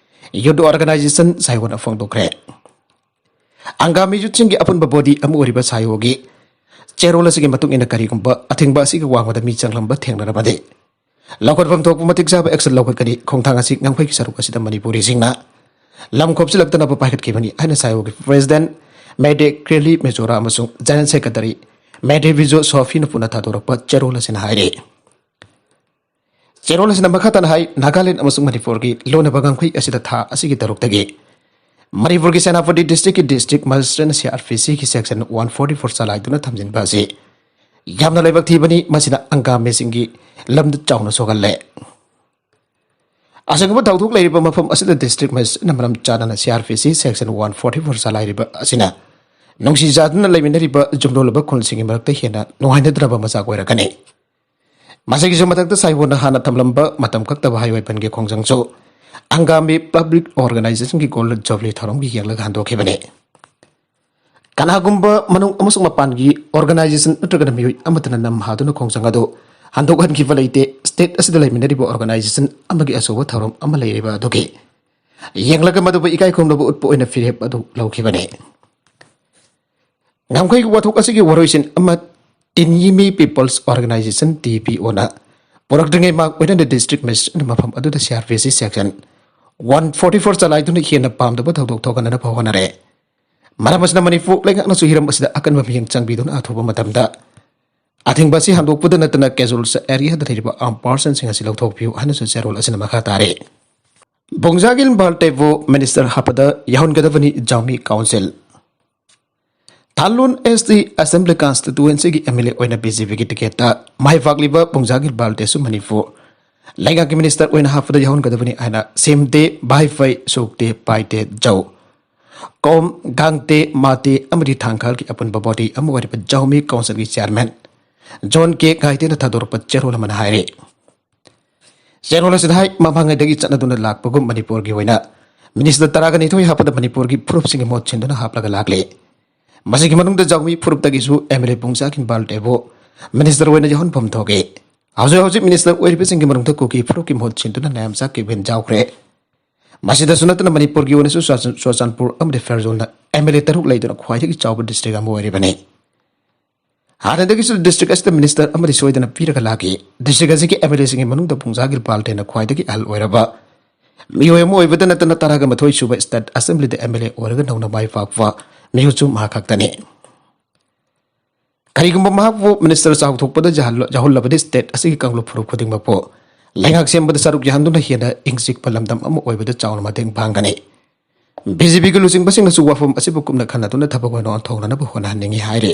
ꯌꯨꯠ ꯑꯣꯔꯒꯅꯥꯏꯖꯦꯁꯟ, ꯁꯥꯏꯑꯣꯅ ꯐꯣꯡꯗꯣꯛꯈ꯭ꯔꯦ꯫ ꯑꯪꯒꯥꯃꯤ ꯌꯨꯠꯁꯤꯡꯒꯤ ꯑꯄꯨꯟꯕ ꯕꯣꯗꯤ ꯑꯃ ꯑꯣꯏꯔꯤꯕ ꯁꯥꯏꯑꯣꯒꯤ ꯆꯦꯔꯣꯜ ꯑꯁꯤꯒꯤ ꯃꯇꯨꯡ ꯏꯟꯅ, ꯀꯔꯤꯒꯨꯝꯕ ꯑꯊꯤꯡꯕ ꯑꯁꯤꯒꯤ ꯋꯥꯡꯃꯗ ꯃꯤ ꯆꯪꯂꯝꯕ ꯊꯦꯡꯅꯔꯕꯗꯤ ꯂꯧꯈꯠꯐꯝ ꯊꯣꯛꯄ ꯃꯇꯤꯛ ꯆꯥꯕ ꯑꯦꯛꯁꯟ ꯂꯧꯈꯠꯀꯅꯤ꯫ ꯈꯣꯡꯊꯥꯡ ꯑꯁꯤ ꯉꯝꯈꯩꯒꯤ ꯁꯔꯨꯛ ꯑꯁꯤꯗ ꯃꯅꯤꯄꯨꯔꯤꯁꯤꯡꯅ ꯂꯝ ꯈꯣꯞꯆꯤꯜꯂꯛꯇꯅꯕ ꯄꯥꯏꯈꯠꯈꯤꯕꯅꯤ ꯍꯥꯏꯅ ꯁꯥꯏꯑꯣꯒꯤ ꯄ꯭ꯔꯦꯁꯤꯗꯦꯟꯠ ꯃꯦꯗꯦ ꯀ꯭ꯔꯦꯂꯤ ꯃꯦꯖꯣꯔꯥ ꯑꯃꯁꯨꯡ ꯖꯦꯅꯔꯦꯜ ꯁꯦꯀ꯭ꯔꯦꯇꯔꯤ ꯃꯦꯗꯦ ꯕꯤꯖꯣ ꯁꯣꯐꯤꯅ ꯄꯨꯟꯅ ꯊꯥꯗꯣꯔꯛꯄ ꯆꯦꯔꯣꯜ ꯑꯁꯤꯅ ꯍꯥꯏꯔꯤ꯫ ꯆꯦꯔꯣꯜ ꯑꯁꯤꯅ ꯃꯈꯥ ꯇꯥꯅ ꯍꯥꯏ, ꯅꯥꯒꯥꯂꯦꯟ ꯑꯃꯁꯨꯡ ꯃꯅꯤꯄꯨꯔꯒꯤ ꯂꯣꯟꯅꯕ ꯉꯝꯈꯩ ꯑꯁꯤꯗ ꯊꯥ ꯑꯁꯤꯒꯤ ꯇꯔꯨꯛꯇꯒꯤ ꯃꯅꯤꯄꯨꯔꯒꯤ ꯁꯦꯅꯥꯄꯇꯤ ꯗꯤꯁꯇ꯭ꯔꯤꯛꯀꯤ ꯗꯤꯁꯇ꯭ꯔꯤꯛ ꯃꯦꯖꯤꯁꯇ꯭ꯔꯦꯠꯅ ꯁꯤ ꯑꯥꯔ ꯄꯤ ꯁꯤꯒꯤ ꯁꯦꯛꯁꯟ ꯋꯥꯟ ꯐꯣꯔꯇꯤ ꯐꯣꯔ ꯆꯂꯥꯏꯗꯨꯅ ꯊꯝꯖꯤꯟꯕ ꯑꯁꯤ ꯌꯥꯝꯅ ꯂꯥꯏꯕꯛ ꯊꯤꯕꯅꯤ꯫ ꯃꯁꯤꯅ ꯑꯪꯒꯥꯃꯤꯁꯤꯡꯒꯤ ꯂꯝꯗ ꯆꯥꯎꯅ ꯁꯣꯛꯍꯜꯂꯦ꯫ ꯑꯁꯤꯒꯨꯝꯕ ꯊꯧꯗꯣꯛ ꯂꯩꯔꯤꯕ ꯃꯐꯝ ꯑꯁꯤꯗ ꯗꯤꯁꯇ꯭ꯔꯤꯛ ꯃꯦꯖꯤꯁꯇ꯭ꯔꯦꯠꯅ ꯃꯔꯝ ꯆꯥꯗꯅ ꯁꯤ ꯑꯥꯔ ꯄꯤ ꯁꯤ ꯁꯦꯛꯁꯟ ꯋꯥꯟ ꯐꯣꯔꯇꯤ ꯐꯣꯔ ꯆꯂꯥꯏꯔꯤꯕ ꯑꯁꯤꯅ ꯅꯨꯡꯁꯤ ꯆꯥꯟꯅꯅ ꯂꯩꯃꯤꯟꯅꯔꯤꯕ ꯌꯨꯝꯂꯣꯟꯅꯕ ꯈꯨꯜꯁꯤꯡꯒꯤ ꯃꯔꯛꯇ ꯍꯦꯟꯅ ꯅꯨꯡꯉꯥꯏꯅꯗ꯭ꯔꯕ ꯃꯆꯥꯛ ꯑꯣꯏꯔꯛꯀꯅꯤ꯫ ꯃꯁꯤꯒꯤꯁꯨ ꯃꯊꯛꯇ ꯁꯥꯏꯕꯣꯟꯅ ꯍꯥꯟꯅ ꯊꯝꯂꯝꯕ ꯃꯇꯝ ꯀꯛꯇꯕ ꯍꯥꯏꯋꯥꯏ ꯕꯟꯒꯤ ꯈꯣꯡꯖꯪꯁꯨ ꯑꯪꯒꯥꯃꯤ ꯄꯕ꯭ꯂꯤꯛ ꯑꯣꯔꯒꯅꯥꯏꯖꯦꯁꯟꯒꯤ ꯒꯣꯜꯗꯟ ꯖꯨꯕꯤꯂꯤ ꯊꯧꯔꯝꯒꯤ ꯌꯦꯡꯂꯒ ꯍꯟꯗꯣꯛꯈꯤꯕꯅꯤ꯫ ꯀꯅꯥꯒꯨꯝꯕ ꯃꯅꯨꯡ ꯑꯃꯁꯨꯡ ꯃꯄꯥꯟꯒꯤ ꯑꯣꯔꯒꯅꯥꯏꯖꯦꯁꯟ ꯅꯠꯇ꯭ꯔꯒꯅ ꯃꯤꯑꯣꯏ ꯑꯃꯠꯇꯅ ꯅꯝ ꯍꯥꯗꯨꯅ ꯈꯣꯡꯖꯪ ꯑꯗꯨ ꯍꯟꯗꯣꯛꯍꯟꯈꯤꯕ ꯂꯩꯇꯦ꯫ ꯁ꯭ꯇꯦꯠ ꯑꯁꯤꯗ ꯂꯩꯃꯤꯟꯅꯔꯤꯕ ꯑꯣꯔꯒꯅꯥꯏꯖꯦꯁꯟ ꯑꯃꯒꯤ ꯑꯆꯧꯕ ꯊꯧꯔꯝ ꯑꯃ ꯂꯩꯔꯤꯕ ꯑꯗꯨꯒꯤ ꯌꯦꯡꯂꯒ ꯃꯗꯨꯕꯨ ꯏꯀꯥꯏ ꯈꯨꯝꯅꯕ ꯎꯠꯄ ꯑꯣꯏꯅ ꯐꯤꯔꯦꯞ ꯑꯗꯨ ꯂꯧꯈꯤꯕꯅꯤ꯫ ꯉꯝꯈꯩꯒꯤ ꯋꯥꯊꯣꯛ ꯑꯁꯤꯒꯤ ꯋꯥꯔꯣꯏꯁꯤꯟ ꯑꯃ ꯇꯤꯟꯌꯤꯃꯤ ꯄꯤꯄꯜꯁ ꯑꯣꯔꯒꯅꯥꯏꯖꯦꯁꯟ, ꯇꯤ ꯄꯤ ꯑꯣꯅ ꯄꯨꯔꯛꯇ꯭ꯔꯤꯉꯩ ꯃꯥꯡ ꯑꯣꯏꯅ ꯗꯤꯁꯇ꯭ꯔꯤꯛ ꯃꯦꯖꯤꯁꯇ꯭ꯔꯦꯠꯅ ꯃꯐꯝ ꯑꯗꯨꯗ ꯁꯤ ꯑꯥꯔ ꯄꯤ ꯁꯤ ꯁꯦꯛꯁꯟ ꯋꯥꯟ ꯐꯣꯔꯇꯤ ꯐꯣꯔ ꯆꯂꯥꯏꯗꯨꯅ ꯍꯦꯟꯅ ꯄꯥꯝꯗꯕ ꯊꯧꯗꯣꯛ ꯊꯣꯛꯍꯟꯅꯅꯕ ꯍꯣꯠꯅꯔꯦ꯫ ꯃꯔꯝ ꯑꯁꯤꯅ ꯃꯅꯤꯄꯨꯔ ꯂꯩꯉꯥꯛꯅꯁꯨ ꯍꯤꯔꯝ ꯑꯁꯤꯗ ꯑꯀꯟꯕ ꯃꯤꯠꯌꯦꯡ ꯆꯪꯕꯤꯗꯨꯅ ꯑꯊꯨꯕ ꯃꯇꯝꯗ ꯑꯊꯤꯡꯕ ꯑꯁꯤ ꯍꯟꯗꯣꯛꯄꯗ ꯅꯠꯇꯅ ꯀꯦꯖꯨꯋꯦꯜ ꯑꯦꯔꯤꯌꯥꯗ ꯂꯩꯔꯤꯕ ꯑꯥꯔꯝ ꯄꯥꯔꯁꯟꯁꯤꯡ ꯑꯁꯤ ꯂꯧꯊꯣꯛꯄꯤꯌꯨ ꯍꯥꯏꯅꯁꯨ ꯆꯦꯔꯣꯜ ꯑꯁꯤꯅ ꯃꯈꯥ ꯇꯥꯔꯤ꯫ ꯕꯨꯡꯖꯥꯒꯤꯜ ꯕꯥꯜꯇꯦꯕꯨ ꯃꯤꯅꯤꯁꯇꯔ ꯍꯥꯞꯄꯗ ꯌꯥꯎꯍꯟꯒꯗꯕꯅꯤ Zomi council. Thanlon S T assembly ꯀꯟꯁꯇꯤꯇꯨꯋꯦꯟꯁꯤꯒꯤ ꯑꯦꯝ ꯑꯦꯜ ꯑꯦ ꯑꯣꯏꯅ ꯕꯤ ꯖꯦ ꯄꯤꯒꯤ ꯇꯤꯀꯦꯠꯇ ꯃꯥꯏ ꯄꯥꯛꯂꯤꯕ ꯕꯨꯡꯖꯥꯒꯤꯜ ꯕꯥꯜꯇꯦꯁꯨ ꯃꯅꯤꯄꯨꯔ ꯂꯩꯉꯥꯛꯀꯤ ꯃꯤꯅꯤꯁꯇꯔ ꯑꯣꯏꯅ ꯍꯥꯞꯄꯗ ꯌꯥꯎꯍꯟꯒꯗꯕꯅꯤ ꯍꯥꯏꯅ ꯁꯦꯝꯗꯦ, ꯚꯥꯏ ꯐꯩ, ꯁꯣꯛꯇꯦ, ꯄꯥꯏꯇꯦ, ꯖꯧ, ꯀꯣꯝ, ꯒꯥꯡꯇꯦ, ꯃꯥꯇꯦ ꯑꯃꯗꯤ ꯊꯥꯡꯈꯜꯒꯤ ꯑꯄꯨꯟꯕ ꯕꯣꯗꯤ ꯑꯃ ꯑꯣꯏꯔꯤꯕ ꯖꯥꯎꯃꯤ ꯀꯥꯎꯟꯁꯤꯜꯒꯤ ꯆꯤꯌꯥꯔꯃꯦꯟ ꯖꯣꯟ ꯀꯦ ꯉꯥꯏꯇꯦꯅ ꯊꯥꯗꯣꯔꯛꯄ ꯆꯦꯔꯣꯜ ꯑꯃꯅ ꯍꯥꯏꯔꯤ꯫ ꯆꯦꯔꯣꯜ ꯑꯁꯤꯗ ꯍꯥꯏ, ꯃꯃꯥꯡꯉꯩꯗꯒꯤ ꯆꯠꯅꯗꯨꯅ ꯂꯥꯛꯄꯒꯨꯝ ꯃꯅꯤꯄꯨꯔꯒꯤ ꯑꯣꯏꯅ ꯃꯤꯅꯤꯁꯇꯔ ꯇꯔꯥꯒ ꯅꯤꯊꯣꯏ ꯍꯥꯞꯄꯗ ꯃꯅꯤꯄꯨꯔꯒꯤ ꯐꯨꯔꯨꯞꯁꯤꯡꯒꯤ ꯃꯍꯨꯠ ꯁꯤꯟꯗꯨꯅ ꯍꯥꯞꯂꯒ ꯂꯥꯛꯂꯤ꯫ ꯃꯁꯤꯒꯤ ꯃꯅꯨꯡꯗ ꯖꯥꯎꯃꯤ ꯐꯨꯔꯨꯞꯇꯒꯤꯁꯨ ꯑꯦꯝ ꯑꯦꯜ ꯑꯦ ꯕꯨꯡꯖꯥꯒꯤꯝ ꯕꯥꯜꯇꯦꯕꯨ ꯃꯤꯅꯤꯁꯇꯔ ꯑꯣꯏꯅ ꯌꯥꯎꯍꯟꯐꯝ ꯊꯣꯛꯏ꯫ ꯍꯧꯖꯤꯛ ꯍꯧꯖꯤꯛ ꯃꯤꯅꯤꯁꯇꯔ ꯑꯣꯏꯔꯤꯕꯁꯤꯡꯒꯤ ꯃꯅꯨꯡꯗ ꯀꯨꯀꯤ ꯐꯨꯔꯨꯞꯀꯤ ꯃꯍꯨꯠ ꯁꯤꯟꯗꯨꯅ ꯅꯥꯌꯥꯝꯆꯥ ꯀꯦꯕꯤꯟ ꯌꯥꯎꯈ꯭ꯔꯦ꯫ ꯃꯁꯤꯗꯁꯨ ꯅꯠꯇꯅ ꯃꯅꯤꯄꯨꯔꯒꯤ ꯑꯣꯏꯅꯁꯨ ꯆꯨꯔꯆꯥꯟ-, ꯆꯨꯔꯆꯥꯟꯄꯨꯔ ꯑꯃꯗꯤ ꯐꯦꯔꯖꯣꯜꯅ ꯑꯦꯝ ꯑꯦꯜ ꯑꯦ ꯇꯔꯨꯛ ꯂꯩꯗꯨꯅ ꯈ꯭ꯋꯥꯏꯗꯒꯤ ꯆꯥꯎꯕ ꯗꯤꯁꯇ꯭ꯔꯤꯛ ꯑꯃ ꯑꯣꯏꯔꯤꯕꯅꯤ꯫ ꯍꯥꯟꯅꯗꯒꯤꯁꯨ ꯗꯤꯁꯇ꯭ꯔꯤꯛ ꯑꯁꯤꯗ ꯃꯤꯅꯤꯁꯇꯔ ꯑꯃꯗꯤ ꯁꯣꯏꯗꯅ ꯄꯤꯔꯒ ꯂꯥꯛꯈꯤ꯫ ꯗꯤꯁꯇ꯭ꯔꯤꯛ ꯑꯁꯤꯒꯤ ꯑꯦꯝ ꯑꯦꯜ ꯑꯦꯁꯤꯡꯒꯤ ꯃꯅꯨꯡꯗ ꯕꯨꯡꯖꯥꯒꯤꯜ ꯕꯥꯜꯇꯦꯅ ꯈ꯭ꯋꯥꯏꯗꯒꯤ ꯑꯍꯜ ꯑꯣꯏꯔꯕ ꯃꯤꯑꯣꯏ ꯑꯃ ꯑꯣꯏꯕꯗ ꯅꯠꯇꯅ ꯇꯔꯥꯒ ꯃꯥꯊꯣꯏ ꯁꯨꯕ ꯁ꯭ꯇꯦꯠ ꯑꯦꯁꯦꯝꯕ꯭ꯂꯤꯗ ꯑꯦꯝ ꯑꯦꯜ ꯑꯦ ꯑꯣꯏꯔꯒ ꯅꯧꯅ ꯃꯥꯏ ꯄꯥꯛꯄ ꯃꯤꯍꯨꯠꯁꯨ ꯃꯍꯥꯛ ꯈꯛꯇꯅꯤ꯫ ꯀꯔꯤꯒꯨꯝꯕ ꯃꯍꯥꯛꯄꯨ ꯃꯤꯅꯤꯁꯇꯔ ꯆꯥꯎꯊꯣꯛꯄꯗ ꯌꯥꯍꯜꯂ-, ꯌꯥꯎꯍꯜꯂꯕꯗꯤ ꯁ꯭ꯇꯦꯠ ꯑꯁꯤꯒꯤ ꯀꯥꯡꯂꯨꯞ ꯐꯨꯔꯨꯞ ꯈꯨꯗꯤꯡꯃꯛꯄꯨ ꯂꯩꯉꯥꯛ ꯁꯦꯝꯕꯗ ꯁꯔꯨꯛ ꯌꯥꯍꯟꯗꯨꯅ ꯍꯦꯟꯅ ꯏꯪ ꯆꯤꯛꯄ ꯂꯝꯗꯝ ꯑꯃ ꯑꯣꯏꯕꯗ ꯆꯥꯎꯅ ꯃꯇꯦꯡ ꯄꯥꯡꯒꯅꯤ꯫ ꯕꯤ ꯖꯦ ꯄꯤꯒꯤ ꯂꯨꯆꯤꯡꯕꯁꯤꯡꯅꯁꯨ ꯋꯥꯐꯝ ꯑꯁꯤꯕꯨ ꯀꯨꯞꯅ ꯈꯟꯅꯗꯨꯅ ꯊꯕꯛ ꯑꯣꯏꯅ ꯑꯣꯟꯊꯣꯛꯅꯅꯕ ꯍꯣꯠꯅꯍꯟꯅꯤꯡꯏ ꯍꯥꯏꯔꯤ꯫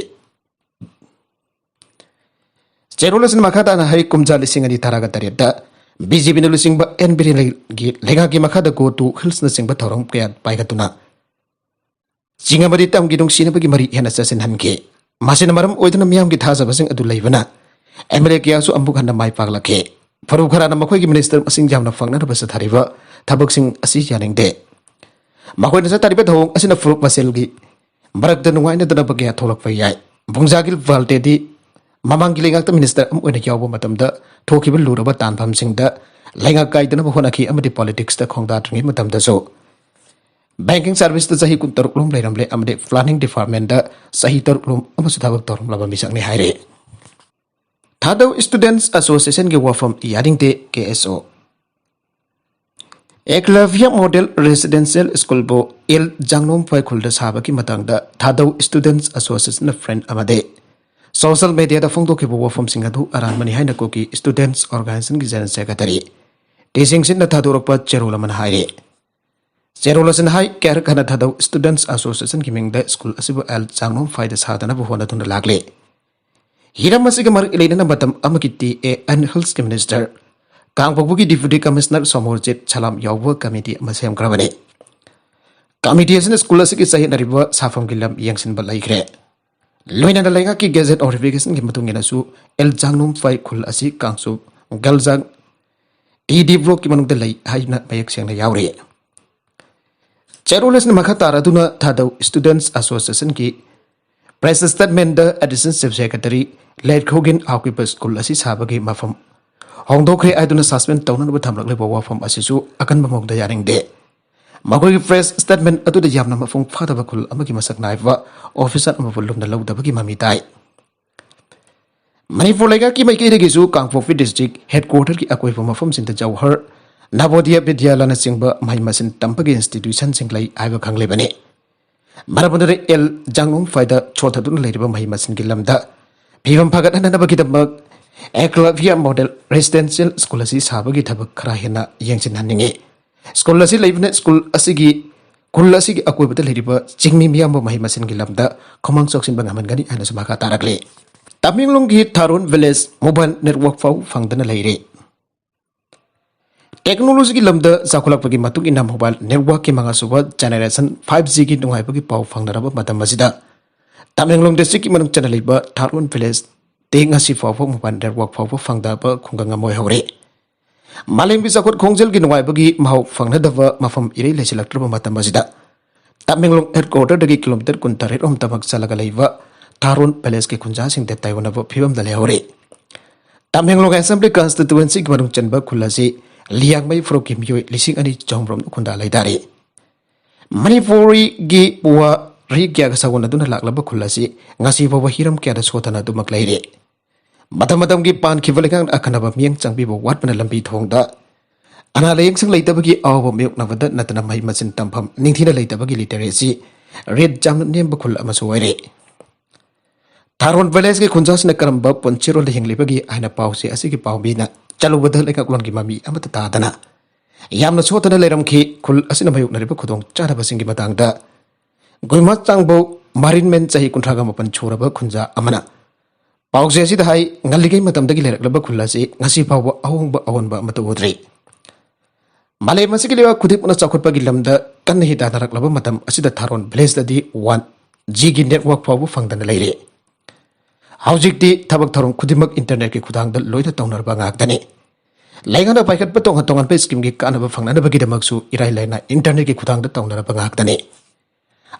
ꯆꯦꯔꯣꯜ ꯑꯁꯤꯅ ꯃꯈꯥ ꯇꯥꯅ ꯍꯥꯏ, ꯀꯨꯝꯖꯥ ꯂꯤꯁꯤꯡ ꯑꯅꯤ ꯇꯔꯥꯒ ꯇꯔꯦꯠꯇ ꯕꯤ ꯖꯦ ꯄꯤꯅ ꯂꯨꯆꯤꯡꯕ ꯑꯦꯟ ꯕꯤꯔꯦꯟꯒꯤ ꯂꯩꯉꯥꯛꯀꯤ ꯃꯈꯥꯗ Go to Hillsꯅꯆꯤꯡꯕ ꯊꯧꯔꯝ ꯀꯌꯥ ꯄꯥꯏꯈꯠꯇꯨꯅ ꯆꯤꯡ ꯑꯃꯗꯤ ꯇꯝꯒꯤ ꯅꯨꯡꯁꯤꯅꯕꯒꯤ ꯃꯔꯤ ꯍꯦꯟꯅ ꯆꯠꯁꯤꯟꯍꯟꯈꯤ꯫ ꯃꯁꯤꯅ ꯃꯔꯝ ꯑꯣꯏꯗꯨꯅ ꯃꯤꯌꯥꯝꯒꯤ ꯊꯥꯖꯕꯁꯤꯡ ꯑꯗꯨ ꯂꯩꯕꯅ ꯑꯦꯝ ꯑꯦꯜ ꯑꯦ ꯀꯌꯥꯁꯨ ꯑꯃꯨꯛ ꯍꯟꯅ ꯃꯥꯏ ꯄꯥꯛꯂꯛꯈꯤ꯫ ꯐꯔꯨꯞ ꯈꯔꯅ ꯃꯈꯣꯏꯒꯤ ꯃꯤꯅꯤꯁꯇꯔ ꯃꯁꯤꯡ ꯌꯥꯝꯅ ꯐꯪꯅꯅꯕ ꯆꯠꯊꯔꯤꯕ ꯊꯕꯛꯁꯤꯡ ꯑꯁꯤ ꯌꯥꯅꯤꯡꯗꯦ꯫ ꯃꯈꯣꯏꯅ ꯆꯠꯊꯔꯤꯕ ꯊꯧꯑꯣꯡ ꯑꯁꯤꯅ ꯐꯨꯔꯨꯞ ꯃꯁꯦꯜꯒꯤ ꯃꯔꯛꯇ ꯅꯨꯡꯉꯥꯏꯅꯗꯅꯕ ꯀꯌꯥ ꯊꯣꯛꯂꯛꯄ ꯌꯥꯏ꯫ ꯚꯨꯡꯖꯥꯒꯤꯜ ꯚꯥꯜꯇꯦꯗꯤ ꯃꯃꯥꯡꯒꯤ ꯂꯩꯉꯥꯛꯇ ꯃꯤꯅꯤꯁꯇꯔ ꯑꯃ ꯑꯣꯏꯅ ꯌꯥꯎꯕ ꯃꯇꯝꯗ ꯊꯣꯛꯈꯤꯕ ꯂꯨꯔꯕ ꯇꯥꯟꯐꯝꯁꯤꯡꯗ ꯂꯩꯉꯥꯛ ꯀꯥꯏꯗꯅꯕ ꯍꯣꯠꯅꯈꯤ ꯑꯃꯗꯤ ꯄꯣꯂꯤꯇꯤꯛꯁꯇ ꯈꯣꯡꯗꯥꯗ꯭ꯔꯤꯉꯩ ꯃꯇꯝꯗꯁꯨ ꯕꯦꯡꯀꯤꯡ ꯁꯥꯔꯚꯤꯁꯇ ꯆꯍꯤ ꯀꯨꯟꯇꯔꯨꯛ ꯂꯣꯝ ꯂꯩꯔꯝꯂꯦ ꯑꯃꯗꯤ ꯄ꯭ꯂꯥꯅꯤꯡ ꯗꯤꯄꯥꯔꯠꯃꯦꯟꯗ ꯆꯍꯤ ꯇꯔꯨꯛ ꯂꯣꯝ ꯑꯃꯁꯨ ꯊꯕꯛ ꯇꯧꯔꯝꯂꯕ ꯃꯤꯁꯛꯅꯤ ꯍꯥꯏꯔꯤ꯫ ꯊꯥꯗꯧ ꯁ꯭ꯇꯨꯗꯦꯟꯠꯁ ꯑꯦꯁꯣꯁꯤꯌꯦꯁꯟꯒꯤ ꯋꯥꯐꯝ ꯌꯥꯅꯤꯡꯗꯦ, ꯀꯦ ꯑꯦꯁ ꯑꯣ꯫ ꯑꯦꯀꯂꯚ꯭ꯌ ꯃꯣꯗꯦꯜ ꯔꯦꯁꯤꯗꯦꯟꯁꯤꯌꯦꯜ ꯁ꯭ꯀꯨꯜꯕꯨ ꯑꯦꯜ ꯖꯥꯡꯅꯣꯝ ꯐꯥꯏꯈꯨꯜꯗ ꯁꯥꯕꯒꯤ ꯃꯇꯥꯡꯗ ꯊꯥꯗꯧ ꯁ꯭ꯇꯨꯗꯦꯟꯠꯁ ꯑꯦꯁꯣꯁꯤꯌꯦꯁꯟꯅ ꯐ꯭ꯔꯦꯟ ꯑꯃꯗꯤ ꯁꯣꯁꯤꯌꯦꯜ ꯃꯦꯗꯤꯌꯥꯗ ꯐꯣꯡꯗꯣꯛꯈꯤꯕ ꯋꯥꯐꯝꯁꯤꯡ ꯑꯗꯨ ꯑꯔꯥꯟꯕꯅꯤ ꯍꯥꯏꯅ ꯀꯨꯀꯤ ꯁ꯭ꯇꯨꯗꯦꯟꯠꯁ ꯑꯣꯔꯒꯅꯥꯏꯖꯦꯁꯟꯒꯤ ꯖꯦꯅꯔꯦꯜ ꯁꯦꯀ꯭ꯔꯦꯇꯔꯤ ꯇꯤ ꯁꯤꯡꯁꯤꯠꯅ ꯊꯥꯗꯣꯔꯛꯄ ꯆꯦꯔꯣꯜ ꯑꯃꯅ ꯍꯥꯏꯔꯤ꯫ ꯆꯦꯔꯣꯜ ꯑꯁꯤꯅ ꯍꯥꯏ, ꯀꯌꯥꯔꯛ ꯍꯟꯅ ꯊꯥꯗꯧ ꯁ꯭ꯇꯨꯗꯦꯟꯠꯁ ꯑꯦꯁꯣꯁꯤꯌꯦꯁꯟꯒꯤ ꯃꯤꯡꯗ ꯁ꯭ꯀꯨꯜ ꯑꯁꯤꯕꯨ ꯑꯦꯜ ꯖꯥꯡꯅꯣꯝ ꯐꯥꯏꯗ ꯁꯥꯗꯅꯕ ꯍꯣꯠꯅꯗꯨꯅ ꯂꯥꯛꯂꯤ꯫ ꯍꯤꯔꯝ ꯑꯁꯤꯒ ꯃꯔꯤ ꯂꯩꯅꯅ ꯃꯇꯝ ꯑꯃꯒꯤ ꯇꯤ ꯑꯦ ꯑꯦꯟ ꯍꯤꯜꯁꯀꯤ ꯃꯤꯅꯤꯁꯇꯔ ꯀꯥꯡꯄꯣꯛꯄꯤꯒꯤ ꯗꯤꯄ꯭ꯌꯨꯇꯤ ꯀꯃꯤꯁꯅꯔ ꯁꯣꯃꯣꯔꯖꯤꯠ ꯁꯂꯥꯝ ꯌꯥꯎꯕ ꯀꯃꯤꯇꯤ ꯑꯃ ꯁꯦꯝꯈ꯭ꯔꯕꯅꯤ꯫ ꯀꯃꯤꯇꯤ ꯑꯁꯤꯅ ꯁ꯭ꯀꯨꯜ ꯑꯁꯤꯒꯤ ꯆꯌꯦꯠꯅꯔꯤꯕ ꯁꯥꯐꯝꯒꯤ ꯂꯝ ꯌꯦꯡꯁꯤꯟꯕ ꯂꯩꯈ꯭ꯔꯦ꯫ ꯂꯣꯏꯅꯅ ꯂꯩꯉꯥꯛꯀꯤ ꯒꯦꯖꯦꯠ ꯅꯣꯇꯤꯐꯤꯀꯦꯁꯟꯒꯤ ꯃꯇꯨꯡ ꯏꯟꯅꯁꯨ ꯑꯦꯜ ꯖꯥꯡꯅꯣꯝ ꯐꯥꯏ ꯈꯨꯜ ꯑꯁꯤ ꯀꯥꯡꯆꯨꯞ ꯒꯜꯖꯥꯡ ꯇꯤ ꯗꯤ ꯕ꯭ꯂꯣꯛꯀꯤ ꯃꯅꯨꯡꯗ ꯂꯩ ꯍꯥꯏꯅ ꯃꯌꯦꯛ ꯁꯦꯡꯅ ꯌꯥꯎꯔꯤ꯫ ꯆꯦꯔꯣꯜ ꯑꯁꯤꯅ ꯃꯈꯥ ꯇꯥꯔꯗꯨꯅ ꯊꯥꯗꯧ ꯁ꯭ꯇꯨꯗꯦꯟꯠꯁ ꯑꯦꯁꯣꯁꯤꯌꯦꯁꯟꯒꯤ ꯄ꯭ꯔꯦꯁ ꯁ꯭ꯇꯦꯠꯃꯦꯟꯗ additional chief secretary Letkhogin Haokip school ꯑꯁꯤ ꯁꯥꯕꯒꯤ ꯃꯐꯝ ꯍꯣꯡꯗꯣꯛꯈ꯭ꯔꯦ ꯍꯥꯏꯗꯨꯅ ꯁꯁꯄꯦꯟ ꯇꯧꯅꯅꯕ ꯊꯝꯂꯛꯂꯤꯕ ꯋꯥꯐꯝ ꯑꯁꯤꯁꯨ ꯑꯀꯟꯕ ꯃꯑꯣꯡꯗ ꯌꯥꯅꯤꯡꯗꯦ꯫ ꯃꯈꯣꯏꯒꯤ ꯄ꯭ꯔꯦꯁ ꯁ꯭ꯇꯦꯠꯃꯦꯟ ꯑꯗꯨꯗ ꯌꯥꯝꯅ ꯃꯄꯨꯡ ꯐꯥꯗꯕ ꯈꯨꯜ ꯑꯃꯒꯤ ꯃꯁꯛ ꯅꯥꯏꯕ ꯑꯣꯐꯤꯁꯥꯔ ꯑꯃꯕꯨ ꯂꯨꯝꯅ ꯂꯧꯗꯕꯒꯤ ꯃꯃꯤ ꯇꯥꯏ꯫ ꯃꯅꯤꯄꯨꯔ ꯂꯩꯉꯥꯛꯀꯤ ꯃꯥꯏꯀꯩꯗꯒꯤꯁꯨ ꯀꯥꯡꯄꯣꯛꯄꯤ ꯗꯤꯁꯇ꯭ꯔꯤꯛ ꯍꯦꯗꯀ꯭ꯋꯥꯇꯔꯒꯤ ꯑꯀꯣꯏꯕ ꯃꯐꯝꯁꯤꯡꯗ ꯖꯧꯍꯔ, ꯅꯕꯣꯗꯤꯌꯥ ꯕꯤꯗ꯭ꯌꯥꯂꯌꯅꯆꯤꯡꯕ ꯃꯍꯩ ꯃꯁꯤꯡ ꯇꯝꯕꯒꯤ ꯏꯟꯁꯇꯤꯇ꯭ꯌꯨꯁꯟꯁꯤꯡ ꯂꯩ ꯍꯥꯏꯕ ꯈꯪꯂꯤꯕꯅꯤ꯫ ꯃꯔꯝ ꯑꯗꯨꯅ ꯑꯦꯜ ꯖꯥꯡꯅꯣꯡꯐꯥꯏꯗ ꯁꯣꯠꯊꯗꯨꯅ ꯂꯩꯔꯤꯕ ꯃꯍꯩ ꯃꯁꯤꯡꯒꯤ ꯂꯝꯗ ꯐꯤꯕꯝ ꯐꯒꯠꯍꯟꯅꯕꯒꯤꯗꯃꯛ ꯑꯦꯀꯂꯚ꯭ꯌ ꯃꯣꯗꯦꯜ ꯔꯦꯁꯤꯗꯦꯟꯁꯤꯌꯦꯜ ꯁ꯭ꯀꯨꯜ ꯑꯁꯤ ꯁꯥꯕꯒꯤ ꯊꯕꯛ ꯈꯔ ꯍꯦꯟꯅ ꯌꯦꯡꯁꯤꯟꯍꯟꯅꯤꯡꯏ꯫ ꯁ꯭ꯀꯨꯜ ꯑꯁꯤ ꯂꯩꯕꯅ ꯁ꯭ꯀꯨꯜ ꯑꯁꯤꯒꯤ ꯈꯨꯜ ꯑꯁꯤꯒꯤ ꯑꯀꯣꯏꯕꯗ ꯂꯩꯔꯤꯕ ꯆꯤꯡꯃꯤ ꯃꯤꯌꯥꯝꯕ ꯃꯍꯩ ꯃꯁꯤꯡꯒꯤ ꯂꯝꯗ ꯈꯨꯃꯥꯡ ꯆꯥꯎꯁꯤꯟꯕ ꯉꯝꯍꯟꯒꯅꯤ ꯍꯥꯏꯅꯁꯨ ꯃꯈꯥ ꯇꯥꯔꯛꯂꯤ꯫ ꯇꯃꯦꯡꯂꯣꯡꯒꯤ ꯊꯥꯔꯣꯟ ꯚꯤꯂꯦꯖ ꯃꯣꯕꯥꯏꯜ ꯅꯦꯠꯋꯥꯔꯛ ꯐꯥꯎ ꯐꯪꯗꯅ ꯂꯩꯔꯦ꯫ ꯇꯦꯛꯅꯣꯂꯣꯖꯤꯒꯤ ꯂꯝꯗ ꯆꯥꯎꯈꯠꯂꯛꯄꯒꯤ ꯃꯇꯨꯡ ꯏꯟꯅ ꯃꯣꯕꯥꯏꯜ ꯅꯦꯠꯋꯥꯔꯛꯀꯤ ꯃꯉꯥꯁꯨꯕ ꯖꯦꯅꯦꯔꯦꯁꯟ ꯐꯥꯏꯚ ꯖꯤꯒꯤ ꯅꯨꯡꯉꯥꯏꯕꯒꯤ ꯄꯥꯎ ꯐꯪꯅꯔꯕ ꯃꯇꯝ ꯑꯁꯤꯗ, ꯇꯃꯦꯡꯂꯣꯡ ꯗꯤꯁꯇ꯭ꯔꯤꯛꯀꯤ ꯃꯅꯨꯡ ꯆꯟꯅ ꯂꯩꯕ ꯊꯥꯔꯣꯟ ꯚꯤꯂꯦꯖ ꯇꯦ ꯉꯁꯤ ꯐꯥꯎꯕ ꯃꯣꯕꯥꯏꯜ ꯅꯦꯠꯋꯥꯔꯛ ꯐꯥꯎꯕ ꯐꯪꯗꯕ ꯈꯨꯡꯒꯪ ꯑꯃ ꯑꯣꯏꯍꯧꯔꯦ꯫ ꯃꯥꯂꯦꯝꯒꯤ ꯆꯥꯎꯈꯠ ꯈꯣꯡꯖꯦꯜꯒꯤ ꯅꯨꯡꯉꯥꯏꯕꯒꯤ ꯃꯍꯥꯎ ꯐꯪꯅꯗꯕ ꯃꯐꯝ ꯏꯔꯩ ꯂꯩꯁꯤꯜꯂꯛꯇ꯭ꯔꯕ ꯃꯇꯝ ꯑꯁꯤꯗ, ꯇꯃꯦꯡꯂꯣꯡ ꯍꯦꯗꯀ꯭ꯋꯥꯇꯔꯗꯒꯤ ꯀꯤꯂꯣꯃꯤꯇꯔ ꯀꯨꯟꯇꯔꯦꯠ ꯔꯣꯝꯇꯃꯛ ꯆꯠꯂꯒ ꯂꯩꯕ ꯊꯥꯔꯣꯟ ꯚꯤꯂꯦꯖꯀꯤ ꯈꯨꯟꯖꯥꯁꯤꯡꯗ ꯇꯥꯏꯑꯣꯟꯅꯕ ꯐꯤꯕꯝꯗ ꯂꯩꯍꯧꯔꯦ꯫ ꯇꯃꯦꯡꯂꯣꯡ ꯑꯦꯁꯦꯝꯕ꯭ꯂꯤ ꯀꯟꯁꯇꯤꯇ꯭ꯋꯦꯟꯁꯤꯒꯤ ꯃꯅꯨꯡ ꯆꯟꯕ ꯈꯨꯜ ꯑꯁꯤ ꯂꯤꯌꯥꯡꯃꯩ ꯐꯨꯔꯨꯞꯀꯤ ꯃꯤꯑꯣꯏ ꯂꯤꯁꯤꯡ ꯑꯅꯤ ꯆꯍꯨꯝ ꯔꯣꯝ ꯈꯨꯟꯗꯥ ꯂꯩꯇꯥꯔꯦ꯫ ꯃꯅꯤꯄꯨꯔꯤꯒꯤ ꯄꯨꯋꯥꯔꯤ ꯀꯌꯥꯒ ꯁꯥꯒꯣꯟꯅꯗꯨꯅ ꯂꯥꯛꯂꯕ ꯈꯨꯜ ꯑꯁꯤ ꯉꯁꯤ ꯐꯥꯎꯕ ꯍꯤꯔꯝ ꯀꯌꯥꯗ ꯁꯣꯊꯅ ꯑꯗꯨꯃꯛ ꯂꯩꯔꯤ꯫ ꯃꯇꯝ ꯃꯇꯝꯒꯤ ꯄꯥꯟꯈꯤꯕ ꯂꯩꯉꯥꯛꯅ ꯑꯈꯟꯅꯕ ꯃꯤꯠꯌꯦꯡ ꯆꯪꯕꯤꯕ ꯋꯥꯠꯄꯅ ꯂꯝꯕꯤ ꯊꯣꯡꯗ ꯑꯅꯥ ꯂꯥꯌꯦꯡꯁꯪ ꯂꯩꯇꯕꯒꯤ ꯑꯋꯥꯕ ꯃꯥꯌꯣꯛꯅꯕꯗ ꯅꯠꯇꯅ ꯃꯍꯩ ꯃꯁꯤꯡ ꯇꯝꯐꯝ ꯅꯤꯡꯊꯤꯅ ꯂꯩꯇꯕꯒꯤ ꯂꯤꯇꯔꯦꯁꯤ ꯔꯦꯠ ꯌꯥꯝꯅ ꯅꯦꯝꯕ ꯈꯨꯜ ꯑꯃꯁꯨ ꯑꯣꯏꯔꯦ꯫ ꯊꯥꯔꯣꯟ ꯚꯤꯂꯦꯖꯀꯤ ꯈꯨꯟꯖꯥꯁꯤꯡꯅ ꯀꯔꯝꯕ ꯄꯨꯟꯁꯤꯔꯣꯜꯗ ꯍꯤꯡꯂꯤꯕꯒꯦ ꯍꯥꯏꯅ ꯄꯥꯎꯆꯦ ꯑꯁꯤꯒꯤ ꯄꯥꯎꯃꯤꯅ ꯆꯠꯂꯨꯕꯗ ꯂꯩꯉꯥꯛꯂꯣꯟꯒꯤ ꯃꯃꯤ ꯑꯃꯠꯇ ꯇꯥꯗꯅ ꯌꯥꯝꯅ ꯁꯣꯠꯇꯅ ꯂꯩꯔꯝꯈꯤ꯫ ꯈꯨꯜ ꯑꯁꯤꯅ ꯃꯥꯌꯣꯛꯅꯔꯤꯕ ꯈꯨꯗꯣꯡꯆꯥꯗꯕꯁꯤꯡꯒꯤ ꯃꯇꯥꯡꯗ ꯒꯨꯏꯃꯥ ꯆꯥꯡꯕꯧ ꯃꯥꯔꯤꯟꯃꯦꯟ ꯆꯍꯤ ꯀꯨꯟꯊ꯭ꯔꯥꯒ ꯃꯥꯄꯟ ꯁꯨꯔꯕ ꯈꯨꯟꯖꯥ ꯑꯃꯅ ꯄꯥꯎꯆꯦ ꯑꯁꯤꯗ ꯍꯥꯏ, ꯉꯜꯂꯤꯉꯩ ꯃꯇꯝꯗꯒꯤ ꯂꯩꯔꯛꯂꯕ ꯈꯨꯜ ꯑꯁꯤ ꯉꯁꯤ ꯐꯥꯎꯕ ꯑꯍꯣꯡꯕ ꯑꯑꯣꯟꯕ ꯑꯃꯠꯇ ꯎꯗ꯭ꯔꯤ꯫ ꯃꯥꯂꯦꯝ ꯑꯁꯤꯒꯤ ꯂꯩꯕꯥꯛ ꯈꯨꯗꯤꯡꯃꯛꯅ ꯆꯥꯎꯈꯠꯄꯒꯤ ꯂꯝꯗ ꯀꯟꯅ ꯍꯤꯗꯥꯟꯅꯔꯛꯂꯕ ꯃꯇꯝ ꯑꯁꯤꯗ ꯊꯥꯔꯣꯟ ꯚꯤꯂꯦꯖꯇꯗꯤ ꯋꯥꯟ ꯖꯤꯒꯤ ꯅꯦꯠꯋꯥꯔꯛ ꯐꯥꯎꯕ ꯐꯪꯗꯅ ꯂꯩꯔꯤ꯫ ꯍꯧꯖꯤꯛꯇꯤ ꯊꯕꯛ ꯊꯧꯔꯝ ꯈꯨꯗꯤꯡꯃꯛ ꯏꯟꯇꯔꯅꯦꯠꯀꯤ ꯈꯨꯊꯥꯡꯗ ꯂꯣꯏꯅ ꯇꯧꯅꯔꯕ ꯉꯥꯛꯇꯅꯤ꯫ ꯂꯩꯉꯥꯛꯅ ꯄꯥꯏꯈꯠꯄ ꯇꯣꯉꯥꯟ ꯇꯣꯉꯥꯟꯕ ꯁ꯭ꯀꯤꯝꯒꯤ ꯀꯥꯟꯅꯕ ꯐꯪꯅꯅꯕꯒꯤꯗꯃꯛꯁꯨ ꯏꯔꯥꯏ ꯂꯥꯏꯅ ꯏꯟꯇꯔꯅꯦꯠꯀꯤ ꯈꯨꯊꯥꯡꯗ ꯇꯧꯅꯔꯕ ꯉꯥꯛꯇꯅꯤ꯫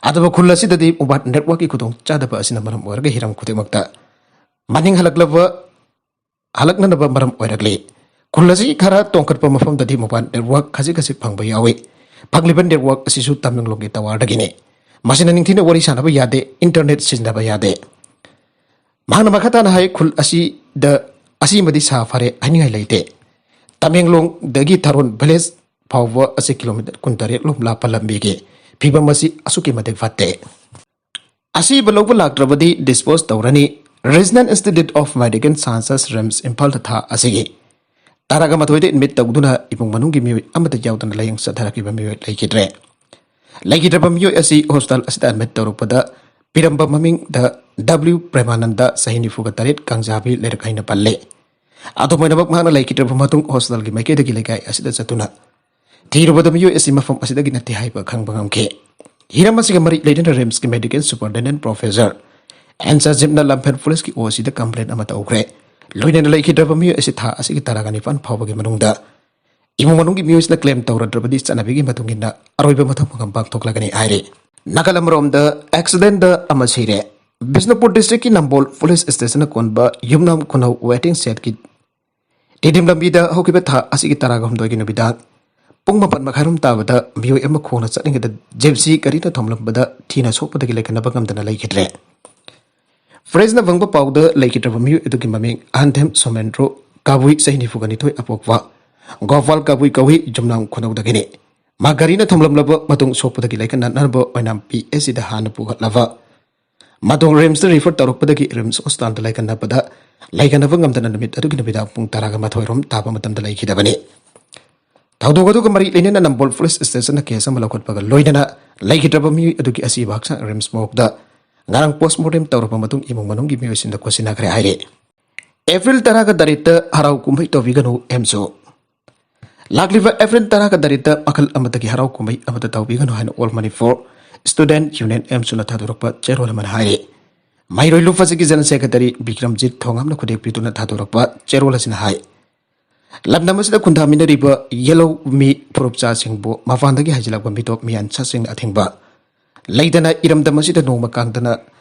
ꯑꯗꯨꯕꯨ ꯈꯨꯜ ꯑꯁꯤꯗꯗꯤ ꯃꯣꯕꯥꯏꯜ ꯅꯦꯠꯋꯥꯔꯛꯀꯤ ꯈꯨꯗꯣꯡꯆꯥꯗꯕ ꯑꯁꯤꯅ ꯃꯔꯝ ꯑꯣꯏꯔꯒ ꯍꯤꯔꯝ ꯈꯨꯗꯤꯡꯃꯛꯇ ꯃꯅꯤꯡ ꯍꯜꯂꯛꯂꯕ, ꯍꯜꯂꯛꯅꯅꯕ ꯃꯔꯝ ꯑꯣꯏꯔꯛꯂꯤ꯫ ꯈꯨꯜ ꯑꯁꯤ ꯈꯔ ꯇꯣꯡꯈꯠꯄ ꯃꯐꯝꯗꯗꯤ ꯃꯣꯕꯥꯏꯜ ꯅꯦꯠꯋꯥꯔꯛ ꯈꯖꯤꯛ ꯈꯖꯤꯛ ꯐꯪꯕ ꯌꯥꯎꯏ꯫ ꯐꯪꯂꯤꯕ ꯅꯦꯠꯋꯥꯔꯛ ꯑꯁꯤꯁꯨ ꯇꯃꯦꯡꯂꯣꯡꯒꯤ ꯇꯋꯥꯔꯗꯒꯤꯅꯤ꯫ ꯃꯁꯤꯅ ꯅꯤꯡꯊꯤꯅ ꯋꯥꯔꯤ ꯁꯥꯟꯅꯕ ꯌꯥꯗꯦ, ꯏꯟꯇꯔꯅꯦꯠ ꯁꯤꯖꯤꯟꯅꯕ ꯌꯥꯗꯦ꯫ ꯃꯍꯥꯛꯅ ꯃꯈꯥ ꯇꯥꯅ ꯍꯥꯏ, ꯈꯨꯜ ꯑꯁꯤꯗ ꯑꯁꯤꯃꯗꯤ ꯁꯥ ꯐꯔꯦ ꯍꯥꯏꯅꯤꯡꯉꯥꯏ ꯂꯩꯇꯦ꯫ ꯇꯃꯦꯡꯂꯣꯡꯗꯒꯤ ꯊꯥꯔꯣꯟ ꯚꯤꯂꯦꯖ ꯐꯥꯎꯕ ꯑꯁꯤ ꯀꯤꯂꯣꯃꯤꯇꯔ ꯀꯨꯟꯇꯔꯦꯠ ꯂꯣꯝ ꯂꯥꯞꯄ ꯂꯝꯕꯤꯒꯤ ꯐꯤꯕꯝ ꯑꯁꯤ ꯑꯁꯨꯛꯀꯤ ꯃꯇꯤꯛ ꯐꯠꯇꯦ꯫ ꯑꯁꯤꯕ ꯂꯧꯕ ꯂꯥꯛꯇ꯭ꯔꯕꯗꯤ ꯗꯤꯁꯄꯣꯖ ꯇꯧꯔꯅꯤ꯫ Regional Institute of Medical Sciences, RIMS, ꯏꯝꯐꯥꯜꯗ ꯊꯥ ꯑꯁꯤꯒꯤ ꯇꯔꯥꯒ ꯃꯥꯊꯣꯏꯗ ꯑꯦꯗꯃꯤꯠ ꯇꯧꯗꯨꯅ ꯏꯃꯨꯡ ꯃꯅꯨꯡꯒꯤ ꯃꯤꯑꯣꯏ ꯑꯃꯠꯇ ꯌꯥꯎꯗꯅ ꯂꯥꯌꯦꯡ ꯆꯠꯊꯔꯛꯈꯤꯕ ꯃꯤꯑꯣꯏ ꯂꯩꯈꯤꯗ꯭ꯔꯦ꯫ ꯂꯩꯈꯤꯗ꯭ꯔꯕ ꯃꯤꯑꯣꯏ ꯑꯁꯤ ꯍꯣꯁꯄꯤꯇꯥꯜ ꯑꯁꯤꯗ ꯑꯦꯗꯃꯤꯠ ꯇꯧꯔꯛꯄꯗ ꯄꯤꯔꯝꯕ ꯃꯃꯤꯡꯗ ꯗꯕ꯭ꯂꯤꯎ ꯄ꯭ꯔꯦꯃꯥꯅꯟꯗ, ꯆꯍꯤ ꯅꯤꯐꯨꯒ ꯇꯔꯦꯠ, ꯀꯥꯡꯖꯥꯕꯤ ꯂꯩꯔꯛ ꯍꯥꯏꯅ ꯄꯜꯂꯦ꯫ ꯑꯗꯨꯝ ꯑꯣꯏꯅꯃꯛ, ꯃꯍꯥꯛꯅ ꯂꯩꯈꯤꯗ꯭ꯔꯕ ꯃꯇꯨꯡ ꯍꯣꯁꯄꯤꯇꯥꯜꯒꯤ ꯃꯥꯏꯀꯩꯗꯒꯤ ꯂꯩꯀꯥꯏ ꯑꯁꯤꯗ ꯆꯠꯇꯨꯅ ꯊꯤꯔꯨꯕꯗ ꯃꯤꯑꯣꯏ ꯑꯁꯤ ꯃꯐꯝ ꯑꯁꯤꯗꯒꯤ ꯅꯠꯇꯦ ꯍꯥꯏꯕ ꯈꯪꯕ ꯉꯝꯈꯤ꯫ ꯍꯤꯔꯝ ꯑꯁꯤꯒ ꯃꯔꯤ ꯂꯩꯅꯅ ꯔꯤꯝꯁꯀꯤ ꯃꯦꯗꯤꯀꯦꯜ ꯁꯨꯄꯔꯤꯟꯇꯦꯟꯗꯦꯟꯠ ꯄ꯭ꯔꯣꯐꯦꯁꯔ ꯑꯦꯟ ꯁꯖꯤꯞꯅ ꯂꯝꯐꯦꯜ ꯄꯨꯂꯤꯁꯀꯤ ꯑꯣ ꯁꯤꯗ ꯀꯝꯄ꯭ꯂꯦꯟ ꯑꯃ ꯇꯧꯈ꯭ꯔꯦ꯫ ꯂꯣꯏꯅꯅ ꯂꯩꯈꯤꯗ꯭ꯔꯕ ꯃꯤꯑꯣꯏ ꯑꯁꯤ ꯊꯥ ꯑꯁꯤꯒꯤ ꯇꯔꯥꯒ ꯅꯤꯄꯥꯟ ꯐꯥꯎꯕꯒꯤ ꯃꯅꯨꯡꯗ ꯏꯃꯨꯡ ꯃꯅꯨꯡꯒꯤ ꯃꯤꯑꯣꯏꯁꯤꯅ ꯀ꯭ꯂꯦꯝ ꯇꯧꯔꯗ꯭ꯔꯕꯗꯤ ꯆꯠꯅꯕꯤꯒꯤ ꯃꯇꯨꯡ ꯏꯟꯅ ꯑꯔꯣꯏꯕ ꯃꯊꯧ ꯃꯉꯝ ꯄꯥꯡꯊꯣꯛꯂꯒꯅꯤ ꯍꯥꯏꯔꯤ꯫ ꯅꯥꯀꯜ ꯑꯃꯔꯣꯝꯗ ꯑꯦꯛꯁꯤꯗꯦꯟꯗ ꯑꯃ ꯁꯤꯔꯦ꯫ ꯕꯤꯁꯅꯨꯄꯨꯔ ꯗꯤꯁꯇ꯭ꯔꯤꯛꯀꯤ ꯅꯝꯕꯣꯜ ꯄꯨꯂꯤꯁ ꯁ꯭ꯇꯦꯁꯟꯅ ꯀꯣꯟꯕ ꯌꯨꯝꯅꯥꯝ ꯈꯨꯅꯧ ꯋꯦꯇꯤꯡ ꯁꯦꯗꯀꯤ ꯇꯤꯗꯤꯝ ꯂꯝꯕꯤꯗ ꯍꯧꯈꯤꯕ ꯊꯥ ꯑꯁꯤꯒꯤ ꯇꯔꯥꯒ ꯍꯨꯝꯗꯣꯏꯒꯤ ꯅꯨꯃꯤꯗꯥꯡ ꯄꯨꯡ ꯃꯥꯄꯟ ꯃꯈꯥꯏꯔꯣꯝ ꯇꯥꯕꯗ ꯃꯤꯑꯣꯏ ꯑꯃ ꯈꯣꯡꯅ ꯆꯠꯂꯤꯉꯩꯗ ꯖꯤꯞꯁꯤ ꯒꯥꯔꯤꯅ ꯊꯣꯝꯂꯝꯕꯗ ꯊꯤꯅ ꯁꯣꯛꯄꯗꯒꯤ ꯂꯩꯈꯠꯅꯕ ꯉꯝꯗꯅ ꯂꯩꯈꯤꯗ꯭ꯔꯦ꯫ ꯄ꯭ꯔꯦꯁꯅ ꯐꯪꯕ ꯄꯥꯎꯗ ꯂꯩꯈꯤꯗ꯭ꯔꯕ ꯃꯤꯑꯣꯏ ꯑꯗꯨꯒꯤ ꯃꯃꯤꯡ ꯑꯍꯟꯊꯦꯝ ꯁꯣꯃꯦꯟꯗ꯭ꯔꯣ ꯀꯥꯕꯨꯏ, ꯆꯍꯤ ꯅꯤꯐꯨꯒ ꯅꯤꯊꯣꯏ, ꯑꯄꯣꯛꯄ ꯒꯣꯄꯥꯜ ꯀꯥꯕꯨꯏ ꯀꯧꯏ, ꯌꯨꯝꯅꯥꯝ ꯈꯨꯅꯧꯗꯒꯤꯅꯤ꯫ ꯃꯥ ꯒꯥꯔꯤꯅ ꯊꯣꯝꯂꯝꯂꯕ ꯃꯇꯨꯡ ꯁꯣꯛꯄꯗꯒꯤ ꯂꯩꯈꯠꯅꯅꯕ ꯑꯣꯏꯅꯥꯝ ꯄꯤ ꯑꯦꯁ ꯁꯤꯗ ꯍꯥꯟꯅ ꯄꯨꯈꯠꯂꯕ ꯃꯗꯣ ꯔꯤꯝꯁꯇ ꯔꯤꯐꯔ ꯇꯧꯔꯛꯄꯗꯒꯤ ꯔꯤꯝꯁ ꯍꯣꯁꯄꯤꯇꯥꯜꯗ ꯂꯩꯈꯠꯅꯕꯗ ꯂꯩꯈꯠꯅꯕ ꯉꯝꯗꯅ ꯅꯨꯃꯤꯠ ꯑꯗꯨꯒꯤ ꯅꯨꯃꯤꯗꯥꯡ ꯄꯨꯡ ꯇꯔꯥꯒ ꯃꯥꯊꯣꯏ ꯔꯣꯝ ꯇꯥꯕ ꯃꯇꯝꯗ ꯂꯩꯈꯤꯗꯕꯅꯤ꯫ ꯊꯧꯗꯣꯛ ꯑꯗꯨꯒ ꯃꯔꯤ ꯂꯩꯅꯅ ꯅꯝꯕꯣꯜ ꯄꯨꯂꯤꯁ ꯁ꯭ꯇꯦꯁꯟꯅ ꯀꯦꯁ ꯑꯃ ꯂꯧꯈꯠꯄꯒ ꯂꯣꯏꯅꯅ ꯂꯩꯈꯤꯗ꯭ꯔꯕ ꯃꯤꯑꯣꯏ ꯑꯗꯨꯒꯤ ꯑꯁꯤꯕ ꯍꯛꯆꯥꯡ ꯔꯤꯝꯁ ꯃꯣꯔꯒꯇ ꯉꯔꯥꯡ ꯄꯣꯁꯃꯣꯔꯇꯦꯝ ꯇꯧꯔꯕ ꯃꯇꯨꯡ ꯏꯃꯨꯡ ꯃꯅꯨꯡꯒꯤ ꯃꯤꯑꯣꯏꯁꯤꯡꯗ ꯈꯣꯠꯁꯤꯟꯅꯈ꯭ꯔꯦ ꯍꯥꯏꯔꯤ꯫ ꯑꯦꯄ꯭ꯔꯤꯜ ꯇꯔꯥꯒ ꯇꯔꯦꯠꯇ ꯍꯔꯥꯎ ꯀꯨꯝꯍꯩ ꯇꯧꯕꯤꯒꯅꯨ ꯑꯦꯝꯁꯨ꯫ ꯂꯥꯛꯂꯤꯕ ꯑꯦꯄ꯭ꯔꯤꯜ ꯇꯔꯥꯒ ꯇꯔꯦꯠꯇ ꯃꯈꯜ ꯑꯃꯠꯇꯒꯤ ꯍꯔꯥꯎ ꯀꯨꯝꯍꯩ ꯑꯃꯠꯇ ꯇꯧꯕꯤꯒꯅꯨ ꯍꯥꯏꯅ ꯑꯣꯜ ꯃꯅꯤꯄꯨꯔ ꯁ꯭ꯇꯨꯗꯦꯟꯠ ꯌꯨꯅꯤꯌꯟ ꯑꯦꯝꯁꯨꯅ ꯊꯥꯗꯣꯔꯛꯄ ꯆꯦꯔꯣꯜ ꯑꯃꯅ ꯍꯥꯏꯔꯤ꯫ ꯃꯍꯩꯔꯣꯏ ꯂꯨꯞ ꯑꯁꯤꯒꯤ ꯖꯦꯅꯔꯦꯜ ꯁꯦꯀ꯭ꯔꯦꯇꯔꯤ ꯕꯤꯀ꯭ꯔꯝꯖꯤꯠ ꯊꯣꯉꯥꯝꯅ ꯈꯨꯗꯦꯛꯄꯤꯗꯨꯅ ꯊꯥꯗꯣꯔꯛꯄ ꯆꯦꯔꯣꯜ ꯑꯁꯤꯅ ꯍꯥꯏ, ꯂꯝꯗꯝ ꯑꯁꯤꯗ ꯈꯨꯟꯗꯥꯃꯤꯟꯅꯔꯤꯕ ꯌꯦꯜꯍꯧꯃꯤ ꯐꯨꯔꯨꯞꯆꯥꯁꯤꯡꯕꯨ ꯃꯄꯥꯟꯗꯒꯤ ꯍꯩꯖꯤꯜꯂꯛꯄ ꯃꯤꯇꯣꯞ ꯃꯤꯌꯥꯟꯁꯥꯁꯤꯡꯅ ꯑꯊꯤꯡꯕ ꯂꯩꯇꯅ ꯏꯔꯝꯗꯝ ꯑꯁꯤꯗ ꯅꯣꯡꯃ ꯀꯥꯡꯗꯅ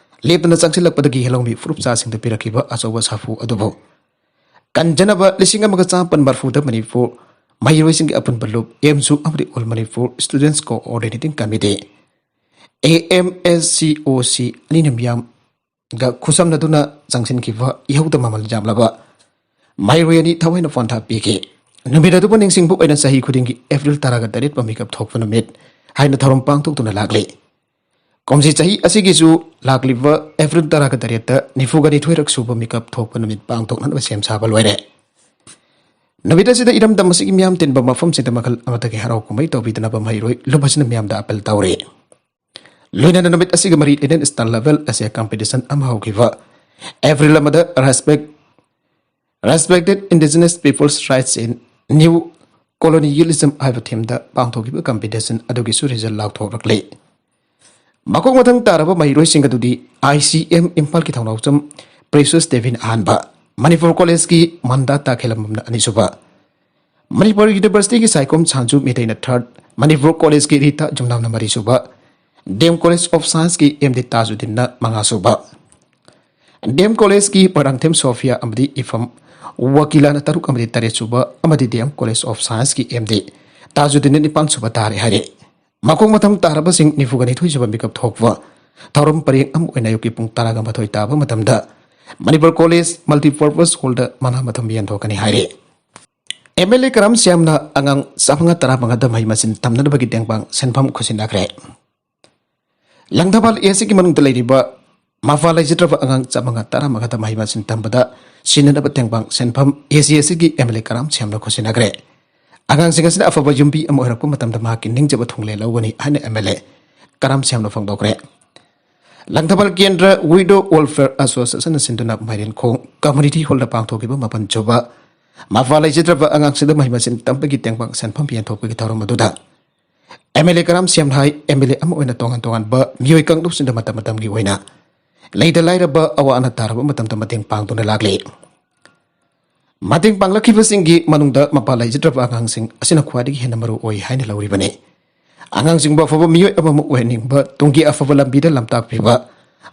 ꯂꯦꯞꯇꯅ ꯆꯪꯁꯤꯜꯂꯛꯄꯗꯒꯤ ꯌꯦꯜꯍꯧꯃꯤ ꯐꯨꯔꯨꯞꯆꯥꯁꯤꯡꯗ ꯄꯤꯔꯛꯈꯤꯕ ꯑꯆꯧꯕ ꯁꯥꯐꯨ ꯑꯗꯨꯕꯨ ꯀꯟꯖꯅꯕ ꯂꯤꯁꯤꯡ ꯑꯃꯒ ꯆꯥꯃꯥꯄꯟ ꯃꯔꯐꯨꯗ ꯃꯅꯤꯄꯨꯔ ꯃꯍꯩꯔꯣꯏꯁꯤꯡꯒꯤ ꯑꯄꯨꯟꯕ ꯂꯨꯞ ꯑꯦꯝꯁꯨ ꯑꯃꯗꯤ all Manipur students coordinating committee, A M S C O ꯁꯤ, ꯑꯅꯤꯅ ꯃꯤꯌꯥꯝ ꯒ ꯈꯨꯠꯁꯝꯅꯗꯨꯅ ꯆꯪꯁꯤꯟꯈꯤꯕ ꯏꯍꯧꯗ ꯃꯃꯜ ꯌꯥꯝꯂꯕ ꯃꯍꯩꯔꯣꯏ ꯑꯅꯤ ꯊꯋꯥꯏꯅ ꯄꯣꯟꯊꯥ ꯄꯤꯈꯤ꯫ ꯅꯨꯃꯤꯠ ꯑꯗꯨꯕꯨ ꯅꯤꯡꯁꯤꯡꯕ ꯑꯣꯏꯅ ꯆꯍꯤ ꯈꯨꯗꯤꯡꯒꯤ ꯑꯦꯄ꯭ꯔꯤꯜ ꯇꯔꯥꯒ ꯇꯔꯦꯠꯄ ꯃꯤꯀꯞ ꯊꯣꯛꯄ ꯅꯨꯃꯤꯠ ꯍꯥꯏꯅ ꯊꯧꯔꯝ ꯄꯥꯡꯊꯣꯛꯇꯨꯅ ꯂꯥꯛꯂꯤ꯫ ꯀꯨꯝꯁꯤ ꯆꯍꯤ ꯑꯁꯤꯒꯤꯁꯨ ꯂꯥꯛꯂꯤꯕ ꯑꯦꯄ꯭ꯔꯤꯜ ꯇꯔꯥꯒ ꯇꯔꯦꯠꯇ ꯅꯤꯐꯨꯒ ꯅꯤꯊꯣꯏꯔꯛ ꯁꯨꯕ ꯃꯤꯀꯞ ꯊꯣꯛꯄ ꯅꯨꯃꯤꯠ ꯄꯥꯡꯊꯣꯛꯅꯅꯕ ꯁꯦꯝ ꯁꯥꯕ ꯂꯣꯏꯔꯦ꯫ ꯅꯨꯃꯤꯠ ꯑꯁꯤꯗ ꯏꯔꯝꯗꯝ ꯑꯁꯤꯒꯤ ꯃꯤꯌꯥꯝ ꯇꯤꯟꯕ ꯃꯐꯝꯁꯤꯡꯗ ꯃꯈꯜ ꯑꯃꯠꯇꯒꯤ ꯍꯔꯥꯎ ꯀꯨꯝꯍꯩ ꯇꯧꯕꯤꯗꯅꯕ ꯃꯍꯩꯔꯣꯏ ꯂꯨꯞ ꯑꯁꯤꯅ ꯃꯤꯌꯥꯝꯗ ꯑꯥꯄꯤꯜ ꯇꯧꯔꯤ꯫ ꯂꯣꯏꯅꯅ ꯅꯨꯃꯤꯠ ꯑꯁꯤꯒꯤ ꯃꯔꯤ ꯂꯩꯅꯅ state level essay competition ꯑꯃ ꯍꯧꯈꯤꯕ ꯑꯦꯄ꯭ꯔꯤꯜ ꯑꯃꯗ Respect Respected Indigenous People's Rights in New Colonialism ꯍꯥꯏꯕ ꯊꯤꯝꯗ ꯄꯥꯡꯊꯣꯛꯈꯤꯕ ꯀꯝꯄꯤꯇꯤꯁꯟ ꯑꯗꯨꯒꯤꯁꯨ ꯔꯤꯖꯜ ꯂꯥꯎꯊꯣꯛꯂꯛꯂꯤ꯫ ꯃꯀꯣꯛ ꯃꯊꯪ ꯇꯥꯔꯕ ꯃꯍꯩꯔꯣꯏꯁꯤꯡ ꯑꯗꯨꯗꯤ ꯑꯥꯏ ꯁꯤ ꯑꯦꯝ ꯏꯝꯐꯥꯜꯒꯤ ꯊꯧꯅꯥꯎꯖꯝ ꯄ꯭ꯔꯦꯁꯤꯌꯁ ꯗꯦꯕꯤꯅ ꯑꯍꯥꯟꯕ, ꯃꯅꯤꯄꯨꯔ ꯀꯣꯂꯦꯖꯀꯤ ꯃꯟꯗꯥ ꯇꯥꯈꯦꯂꯝꯕꯝꯅ ꯑꯅꯤꯁꯨꯕ, ꯃꯅꯤꯄꯨꯔ ꯌꯨꯅꯤꯚꯔꯁꯤꯇꯤꯒꯤ ꯁꯥꯏꯈꯣꯝ ꯁꯥꯟꯖꯨ ꯃꯤꯇꯩꯅ ꯊꯥꯔꯠ, ꯃꯅꯤꯄꯨꯔ ꯀꯣꯂꯦꯖꯀꯤ ꯔꯤꯇꯥ ꯖꯨꯝꯅꯥꯝꯅ ꯃꯔꯤꯁꯨꯕ, ꯗꯤ ꯑꯦꯝ ꯀꯣꯂꯦꯖ ꯑꯣꯐ ꯁꯥꯏꯟꯁꯀꯤ ꯑꯦꯝ ꯗꯤ ꯇꯥꯖꯨꯗꯤꯟꯅ ꯃꯉꯥꯁꯨꯕ, ꯗꯤ ꯑꯦꯝ ꯀꯣꯂꯦꯖꯀꯤ ꯃꯣꯏꯔꯥꯡꯊꯦꯝ ꯁꯣꯐꯤꯌꯥ ꯑꯃꯗꯤ ꯏꯐꯝ ꯋꯀꯤꯂꯥꯅ ꯇꯔꯨꯛ ꯑꯃꯗꯤ ꯇꯔꯦꯠ ꯁꯨꯕ ꯑꯃꯗꯤ ꯗꯤ ꯑꯦꯝ ꯀꯣꯂꯦꯖ ꯑꯣꯐ ꯁꯥꯏꯟꯁꯀꯤ ꯑꯦꯝ ꯗꯤ ꯇꯥꯖꯨꯗꯤꯟꯅ ꯅꯤꯄꯥꯟ ꯁꯨꯕ ꯇꯥꯔꯦ ꯍꯥꯏꯔꯦ꯫ ꯃꯈꯣꯡ ꯃꯊꯪ ꯇꯥꯔꯕꯁꯤꯡ ꯅꯤꯐꯨꯒ ꯅꯤꯊꯣꯏ ꯁꯨꯕ ꯃꯤꯀꯞ ꯊꯣꯛꯄ ꯊꯧꯔꯝ ꯄꯔꯦꯡ ꯑꯃ ꯑꯣꯏꯅ ꯑꯌꯨꯛꯀꯤ ꯄꯨꯡ ꯇꯔꯥꯒ ꯃꯥꯊꯣꯏ ꯇꯥꯕ ꯃꯇꯝꯗ ꯃꯅꯤꯄꯨꯔ ꯀꯣꯂꯦꯖ ꯃꯜꯇꯤꯄꯔꯄꯁ ꯍꯣꯜꯗ ꯃꯅꯥ ꯃꯊꯨꯝ ꯌꯦꯟꯊꯣꯛꯀꯅꯤ ꯍꯥꯏꯔꯦ꯫ ꯑꯦꯝ ꯑꯦꯜ ꯑꯦ ꯀꯔꯝ ꯁ꯭ꯌꯥꯝꯅ ꯑꯉꯥꯡ ꯆꯥꯃꯉꯥ ꯇꯔꯥꯃꯉꯥꯗ ꯃꯍꯩ ꯃꯁꯤꯡ ꯇꯝꯅꯅꯕꯒꯤ ꯇꯦꯡꯕꯥꯡ ꯁꯦꯟꯐꯝ ꯈꯨꯠꯁꯤꯟꯅꯈ꯭ꯔꯦ꯫ ꯂꯪꯊꯕꯥꯜ ꯑꯦ ꯁꯤꯒꯤ ꯃꯅꯨꯡꯗ ꯂꯩꯔꯤꯕ ꯃꯄꯥ ꯂꯩꯖꯗ꯭ꯔꯕ ꯑꯉꯥꯡ ꯆꯥꯃꯉꯥ ꯇꯔꯥꯃꯉꯥꯗ ꯃꯍꯩ ꯃꯁꯤꯡ ꯇꯝꯕꯗ ꯁꯤꯖꯤꯟꯅꯅꯕ ꯇꯦꯡꯕꯥꯡ ꯁꯦꯟꯐꯝ ꯑꯦ ꯁꯤ ꯑꯦ ꯁꯤꯒꯤ ꯑꯦꯝ ꯑꯦꯜ ꯑꯦ ꯀꯔꯥꯝ ꯁ꯭ꯌꯥꯝꯅ ꯈꯨꯠꯁꯤꯟꯅꯈ꯭ꯔꯦ꯫ ꯑꯉꯥꯡꯁꯤꯡ ꯑꯁꯤꯅ ꯑꯐꯕ ꯌꯨꯝꯕꯤ ꯑꯃ ꯑꯣꯏꯔꯛꯄ ꯃꯇꯝꯗ ꯃꯍꯥꯛꯀꯤ ꯅꯤꯡꯖꯕ ꯊꯨꯡꯂꯦ ꯂꯧꯒꯅꯤ ꯍꯥꯏꯅ ꯑꯦꯝ ꯑꯦꯜ ꯑꯦ ꯀꯔꯥꯝ ꯁ꯭ꯌꯥꯝꯅ ꯐꯣꯡꯗꯣꯛꯈ꯭ꯔꯦ꯫ ꯂꯪꯊꯕꯥꯜ ꯀꯦꯟꯗ꯭ꯔ ꯋꯤꯗꯣ ꯋꯦꯜꯐꯤꯌꯔ ꯑꯦꯁꯣꯁꯤꯌꯦꯁꯟꯅ ꯁꯤꯟꯗꯨꯅ ꯃꯥꯏꯔꯦꯟꯈꯣꯡ ꯀꯝꯃ꯭ꯌꯨꯅꯤꯇꯤ ꯍꯣꯜꯗ ꯄꯥꯡꯊꯣꯛꯈꯤꯕ ꯃꯥꯄꯟ ꯁꯨꯕ ꯃꯄꯥ ꯂꯩꯖꯗ꯭ꯔꯕ ꯑꯉꯥꯡꯁꯤꯡꯗ ꯃꯍꯩ ꯃꯁꯤꯡ ꯇꯝꯕꯒꯤ ꯇꯦꯡꯕꯥꯡ ꯁꯦꯟꯐꯝ ꯌꯦꯟꯊꯣꯛꯄꯒꯤ ꯊꯧꯔꯝ ꯑꯗꯨꯗ M L A Karam Shyam ꯍꯥꯏ, ꯑꯦꯝ ꯑꯦꯜ ꯑꯦ ꯑꯃ ꯑꯣꯏꯅ ꯇꯣꯉꯥꯟ ꯇꯣꯉꯥꯟꯕ ꯃꯤꯑꯣꯏ ꯀꯥꯡꯂꯨꯞꯁꯤꯡꯗ ꯃꯇꯝ ꯃꯇꯝꯒꯤ ꯑꯣꯏꯅ ꯂꯩꯇ ꯂꯥꯏꯔꯕ ꯑꯋꯥ ꯑꯅꯥ ꯇꯥꯔꯕ ꯃꯇꯝꯗ ꯃꯇꯦꯡ ꯄꯥꯡꯗꯨꯅ ꯂꯥꯛꯂꯤ꯫ ꯃꯇꯦꯡ ꯄꯥꯡꯂꯛꯈꯤꯕꯁꯤꯡꯒꯤ ꯃꯅꯨꯡꯗ ꯃꯄꯥ ꯂꯩꯖꯗ꯭ꯔꯕ ꯑꯉꯥꯡꯁꯤꯡ ꯑꯁꯤꯅ ꯈ꯭ꯋꯥꯏꯗꯒꯤ ꯍꯦꯟꯅ ꯃꯔꯨ ꯑꯣꯏ ꯍꯥꯏꯅ ꯂꯧꯔꯤꯕꯅꯤ꯫ ꯑꯉꯥꯡꯁꯤꯡꯕꯨ ꯑꯐꯕ ꯃꯤꯑꯣꯏ ꯑꯃꯃꯝ ꯑꯣꯏꯍꯟꯅꯤꯡꯕ, ꯇꯨꯡꯒꯤ ꯑꯐꯕ ꯂꯝꯕꯤꯗ ꯂꯝꯇꯥꯛꯄꯤꯕ,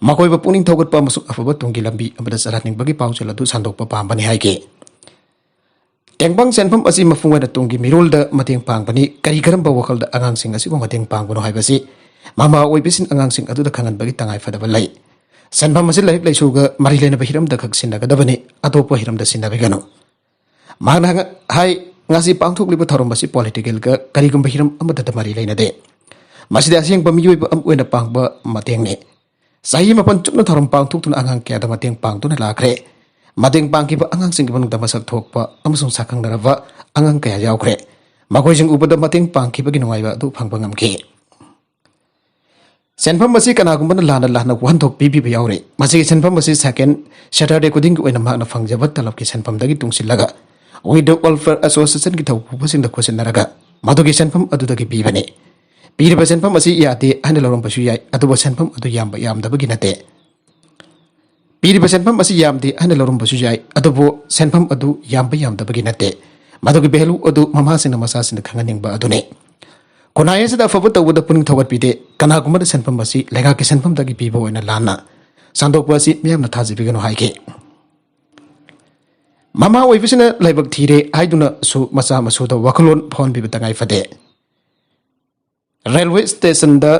ꯃꯈꯣꯏꯕꯨ ꯄꯨꯛꯅꯤꯡ ꯊꯧꯒꯠꯄ ꯑꯃꯁꯨꯡ ꯑꯐꯕ ꯇꯨꯡꯒꯤ ꯂꯝꯕꯤ ꯑꯃꯗ ꯆꯠꯍꯟꯅꯤꯡꯕꯒꯤ ꯄꯥꯎꯖꯦꯜ ꯑꯗꯨ ꯁꯟꯗꯣꯛꯄ ꯄꯥꯝꯕꯅꯤ ꯍꯥꯏꯈꯤ꯫ ꯇꯦꯡꯕꯥꯡ ꯁꯦꯟꯐꯝ ꯑꯁꯤ ꯃꯄꯨꯡ ꯑꯣꯏꯅ ꯇꯨꯡꯒꯤ ꯃꯤꯔꯣꯜꯗ ꯃꯇꯦꯡ ꯄꯥꯡꯕꯅꯤ꯫ ꯀꯔꯤ ꯀꯔꯝꯕ ꯋꯥꯈꯜꯗ ꯑꯉꯥꯡꯁꯤꯡ ꯑꯁꯤꯕꯨ ꯃꯇꯦꯡ ꯄꯥꯡꯕꯅꯣ ꯍꯥꯏꯕꯁꯤ ꯃꯃꯥ ꯑꯣꯏꯕꯁꯤꯡ ꯑꯉꯥꯡꯁꯤꯡ ꯑꯗꯨꯗ ꯈꯪꯍꯟꯕꯒꯤ ꯇꯉꯥꯏ ꯐꯗꯕ ꯂꯩ꯫ ꯁꯦꯟꯐꯝ ꯑꯁꯤ ꯂꯥꯏꯔꯤꯛ ꯂꯥꯏꯁꯨꯒ ꯃꯔꯤ ꯂꯩꯅꯕ ꯍꯤꯔꯝꯗ ꯈꯛ ꯁꯤꯟꯅꯒꯗꯕꯅꯤ, ꯑꯇꯣꯞꯄ ꯍꯤꯔꯝꯗ ꯁꯤꯟꯅꯕꯤꯒꯅꯨ꯫ ꯃꯍꯥꯛꯅ ꯍꯥꯏ, ꯉꯁꯤ ꯄꯥꯡꯊꯣꯛꯂꯤꯕ ꯊꯧꯔꯝ ꯑꯁꯤ ꯄꯣꯂꯤꯇꯤꯀꯦꯜꯒ ꯀꯔꯤꯒꯨꯝꯕ ꯍꯤꯔꯝ ꯑꯃꯠꯇꯗ ꯃꯔꯤ ꯂꯩꯅꯗꯦ꯫ ꯃꯁꯤꯗꯤ ꯑꯁꯦꯡꯕ ꯃꯤꯑꯣꯏꯕ ꯑꯃ ꯑꯣꯏꯅ ꯄꯥꯡꯕ ꯃꯇꯦꯡꯅꯤ꯫ ꯆꯍꯤ ꯃꯥꯄꯟ ꯆꯨꯞꯅ ꯊꯧꯔꯝ ꯄꯥꯡꯊꯣꯛꯇꯨꯅ ꯑꯉꯥꯡ ꯀꯌꯥꯗ ꯃꯇꯦꯡ ꯄꯥꯡꯗꯨꯅ ꯂꯥꯛꯈ꯭ꯔꯦ꯫ ꯃꯇꯦꯡ ꯄꯥꯡꯈꯤꯕ ꯑꯉꯥꯡꯁꯤꯡꯒꯤ ꯃꯅꯨꯡꯗ ꯃꯁꯛ ꯊꯣꯛꯄ ꯑꯃꯁꯨꯡ ꯁꯛꯈꯪꯅꯔꯕ ꯑꯉꯥꯡ ꯀꯌꯥ ꯌꯥꯎꯈ꯭ꯔꯦ꯫ ꯃꯈꯣꯏꯁꯤꯡ ꯎꯕꯗ ꯃꯇꯦꯡ ꯄꯥꯡꯈꯤꯕꯒꯤ ꯅꯨꯡꯉꯥꯏꯕ ꯑꯗꯨ ꯐꯪꯕ ꯉꯝꯈꯤ꯫ ꯁꯦꯟꯐꯝ ꯑꯁꯤ ꯀꯅꯥꯒꯨꯝꯕꯅ ꯂꯥꯟꯅ ꯂꯥꯟꯅ ꯋꯥꯍꯟꯊꯣꯛ ꯄꯤꯕꯤꯕ ꯌꯥꯎꯔꯤ꯫ ꯃꯁꯤꯒꯤ ꯁꯦꯟꯐꯝ ꯑꯁꯤ second Saturday ꯈꯨꯗꯤꯡꯒꯤ ꯑꯣꯏꯅ ꯃꯍꯥꯛꯅ ꯐꯪꯖꯕ ꯇꯂꯕꯀꯤ ꯁꯦꯟꯐꯝꯗꯒꯤ ꯇꯨꯡꯁꯤꯜꯂꯒ Widow Welfare Associationꯒꯤ ꯊꯧꯄꯨꯕꯁꯤꯡꯗ ꯈꯨꯠꯁꯤꯟꯅꯔꯒ ꯃꯗꯨꯒꯤ ꯁꯦꯟꯐꯝ ꯑꯗꯨꯗꯒꯤ ꯄꯤꯕꯅꯤ꯫ ꯄꯤꯔꯤꯕ ꯁꯦꯟꯐꯝ ꯑꯁꯤ ꯌꯥꯗꯦ ꯍꯥꯏꯅ ꯂꯧꯔꯝꯕꯁꯨ ꯌꯥꯏ, ꯑꯗꯨꯕꯨ ꯁꯦꯟꯐꯝ ꯑꯗꯨ ꯌꯥꯝꯕ ꯌꯥꯝꯗꯕꯒꯤ ꯅꯠꯇꯦ꯫ ꯄꯤꯔꯤꯕ ꯁꯦꯟꯐꯝ ꯑꯁꯤ ꯌꯥꯝꯗꯦ ꯍꯥꯏꯅ ꯂꯧꯔꯝꯕꯁꯨ ꯌꯥꯏ, ꯑꯗꯨꯕꯨ ꯁꯦꯟꯐꯝ ꯑꯗꯨ ꯌꯥꯝꯕ ꯌꯥꯝꯗꯕꯒꯤ ꯅꯠꯇꯦ꯫ ꯃꯗꯨꯒꯤ value ꯑꯗꯨ ꯃꯃꯥꯁꯤꯡꯅ ꯃꯆꯥꯁꯤꯡꯗ ꯈꯪꯍꯟꯅꯤꯡꯕ ꯑꯗꯨꯅꯤ꯫ ꯈꯨꯟꯅꯥꯏ ꯑꯁꯤꯗ ꯑꯐꯕ ꯇꯧꯕꯗ ꯄꯨꯛꯅꯤꯡ ꯊꯧꯒꯠꯄꯤꯗꯦ꯫ ꯀꯅꯥꯒꯨꯝꯕꯅ ꯁꯦꯟꯐꯝ ꯑꯁꯤ ꯂꯩꯉꯥꯛꯀꯤ ꯁꯦꯟꯐꯝꯗꯒꯤ ꯄꯤꯕ ꯑꯣꯏꯅ ꯂꯥꯟꯅ ꯁꯟꯗꯣꯛꯄ ꯑꯁꯤ ꯃꯤꯌꯥꯝꯅ ꯊꯥꯖꯕꯤꯒꯅꯨ ꯍꯥꯏꯈꯤ꯫ ꯃꯃꯥ ꯑꯣꯏꯕꯁꯤꯅ ꯂꯥꯏꯕꯛ ꯊꯤꯔꯦ ꯍꯥꯏꯗꯨꯅꯁꯨ ꯃꯆꯥ ꯃꯁꯨꯗ ꯋꯥꯈꯜꯂꯣꯟ ꯐꯥꯎꯍꯟꯕꯤꯕ ꯇꯉꯥꯏ ꯐꯗꯦ꯫ Railway stationꯗ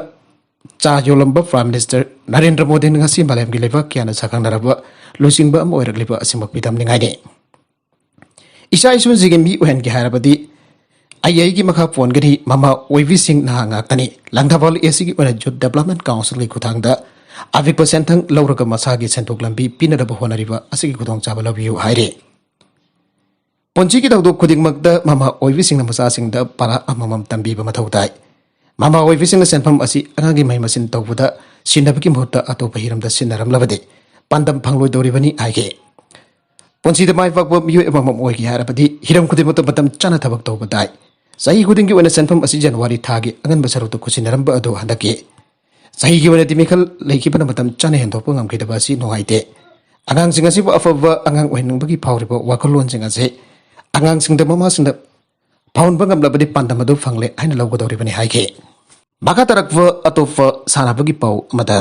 ꯆꯥ ꯌꯣꯜꯂꯝꯕ Prime Minister ꯅꯔꯦꯟꯗ꯭ꯔ ꯃꯣꯗꯤꯅ ꯉꯁꯤ ꯃꯥꯂꯦꯝꯒꯤ ꯂꯩꯕꯥꯛ ꯀꯌꯥꯅ ꯁꯛꯈꯪꯅꯔꯕ ꯂꯨꯆꯤꯡꯕ ꯑꯃ ꯑꯣꯏꯔꯛꯂꯤꯕ ꯑꯁꯤꯃꯛ ꯃꯤꯗꯝꯅꯤꯉꯥꯏꯅꯤ꯫ ꯏꯆꯥ ꯏꯁꯨꯁꯤꯡꯒꯤ ꯃꯤ ꯑꯣꯏꯍꯟꯒꯦ ꯍꯥꯏꯔꯕꯗꯤ ꯑꯩ ꯑꯩꯒꯤ ꯃꯈꯥ ꯄꯣꯟꯒꯅꯤ꯫ ꯃꯃꯥ ꯑꯣꯏꯕꯤꯁꯤꯡ ꯅꯍꯥ ꯉꯥꯛꯇꯅꯤ꯫ ꯂꯪꯊꯕꯥꯜ ACꯒꯤ ꯑꯣꯏꯅ Youth Development Councilꯒꯤ ꯈꯨꯠꯊꯥꯡꯗ ꯑꯄꯤꯛꯄ ꯁꯦꯟꯊꯪ ꯂꯧꯔꯒ ꯃꯁꯥꯒꯤ ꯁꯦꯟꯊꯣꯛ ꯂꯝꯕꯤ ꯄꯤꯅꯅꯕ ꯍꯣꯠꯅꯔꯤꯕ ꯑꯁꯤꯒꯤ ꯈꯨꯗꯣꯡꯆꯥꯕ ꯂꯧꯕꯤꯌꯨ ꯍꯥꯏꯔꯤ꯫ ꯄꯨꯟꯁꯤꯒꯤ ꯊꯧꯗꯣꯛ ꯈꯨꯗꯤꯡꯃꯛꯇ ꯃꯃꯥ ꯑꯣꯏꯕꯤꯁꯤꯡꯅ ꯃꯆꯥꯁꯤꯡꯗ ꯄꯔꯥ ꯑꯃꯃꯝ ꯇꯝꯕꯤꯕ ꯃꯊꯧ ꯇꯥꯏ꯫ ꯃꯃꯥ ꯑꯣꯏꯕꯤꯁꯤꯡꯅ ꯁꯦꯟꯐꯝ ꯑꯁꯤ ꯑꯉꯥꯡꯒꯤ ꯃꯍꯩ ꯃꯁꯤꯡ ꯇꯧꯕꯗ ꯁꯤꯖꯤꯟꯅꯕꯒꯤ ꯃꯍꯨꯠꯇ ꯑꯇꯣꯞꯄ ꯍꯤꯔꯝꯗ ꯁꯤꯖꯤꯟꯅꯔꯝꯂꯕꯗꯤ ꯄꯥꯟꯗꯝ ꯐꯪꯂꯣꯏꯗꯧꯔꯤꯕꯅꯤ ꯍꯥꯏꯈꯤ꯫ ꯄꯨꯟꯁꯤꯗ ꯃꯥꯏ ꯄꯥꯛꯄ ꯃꯤꯑꯣꯏ ꯑꯃꯃꯝ ꯑꯣꯏꯒꯦ ꯍꯥꯏꯔꯕꯗꯤ ꯍꯤꯔꯝ ꯈꯨꯗꯤꯡꯃꯛꯇ ꯃꯇꯝ ꯆꯥꯅ ꯊꯕꯛ ꯇꯧꯕ ꯇꯥꯏ꯫ ꯆꯍꯤ ꯈꯨꯗꯤꯡꯒꯤ ꯑꯣꯏꯅ ꯁꯦꯟꯐꯝ ꯑꯁꯤ ꯖꯅꯋꯥꯔꯤ ꯊꯥꯒꯤ ꯑꯉꯟꯕ ꯁꯔꯨꯛꯇ ꯈꯨꯠꯁꯤꯟꯅꯔꯝꯕ ꯑꯗꯨ ꯍꯟꯗꯛꯀꯤ ꯆꯍꯤꯒꯤ ꯑꯣꯏꯅꯗꯤ ꯃꯤꯈꯜ ꯂꯩꯈꯤꯕꯅ ꯃꯇꯝ ꯆꯥꯅ ꯍꯦꯟꯗꯣꯛꯄ ꯉꯝꯈꯤꯗꯕ ꯑꯁꯤ ꯅꯨꯡꯉꯥꯏꯇꯦ꯫ ꯑꯉꯥꯡꯁꯤꯡ ꯑꯁꯤꯕꯨ ꯑꯐꯕ ꯑꯉꯥꯡ ꯑꯣꯏꯍꯟꯅꯤꯡꯕꯒꯤ ꯐꯥꯎꯔꯤꯕ ꯋꯥꯈꯜꯂꯣꯟꯁꯤꯡ ꯑꯁꯤ ꯑꯉꯥꯡꯁꯤꯡꯗ ꯃꯃꯥꯁꯤꯡꯗ ꯐꯥꯎꯍꯟꯕ ꯉꯝꯂꯕꯗꯤ ꯄꯥꯟꯗꯝ ꯑꯗꯨ ꯐꯪꯂꯦ ꯍꯥꯏꯅ ꯂꯧꯒꯗꯧꯔꯤꯕꯅꯤ ꯍꯥꯏꯈꯤ꯫ ꯃꯈꯥ ꯇꯥꯔꯛꯄ ꯑꯇꯣꯞꯄ ꯁꯥꯟꯅꯕꯒꯤ ꯄꯥꯎ ꯑꯃꯗ,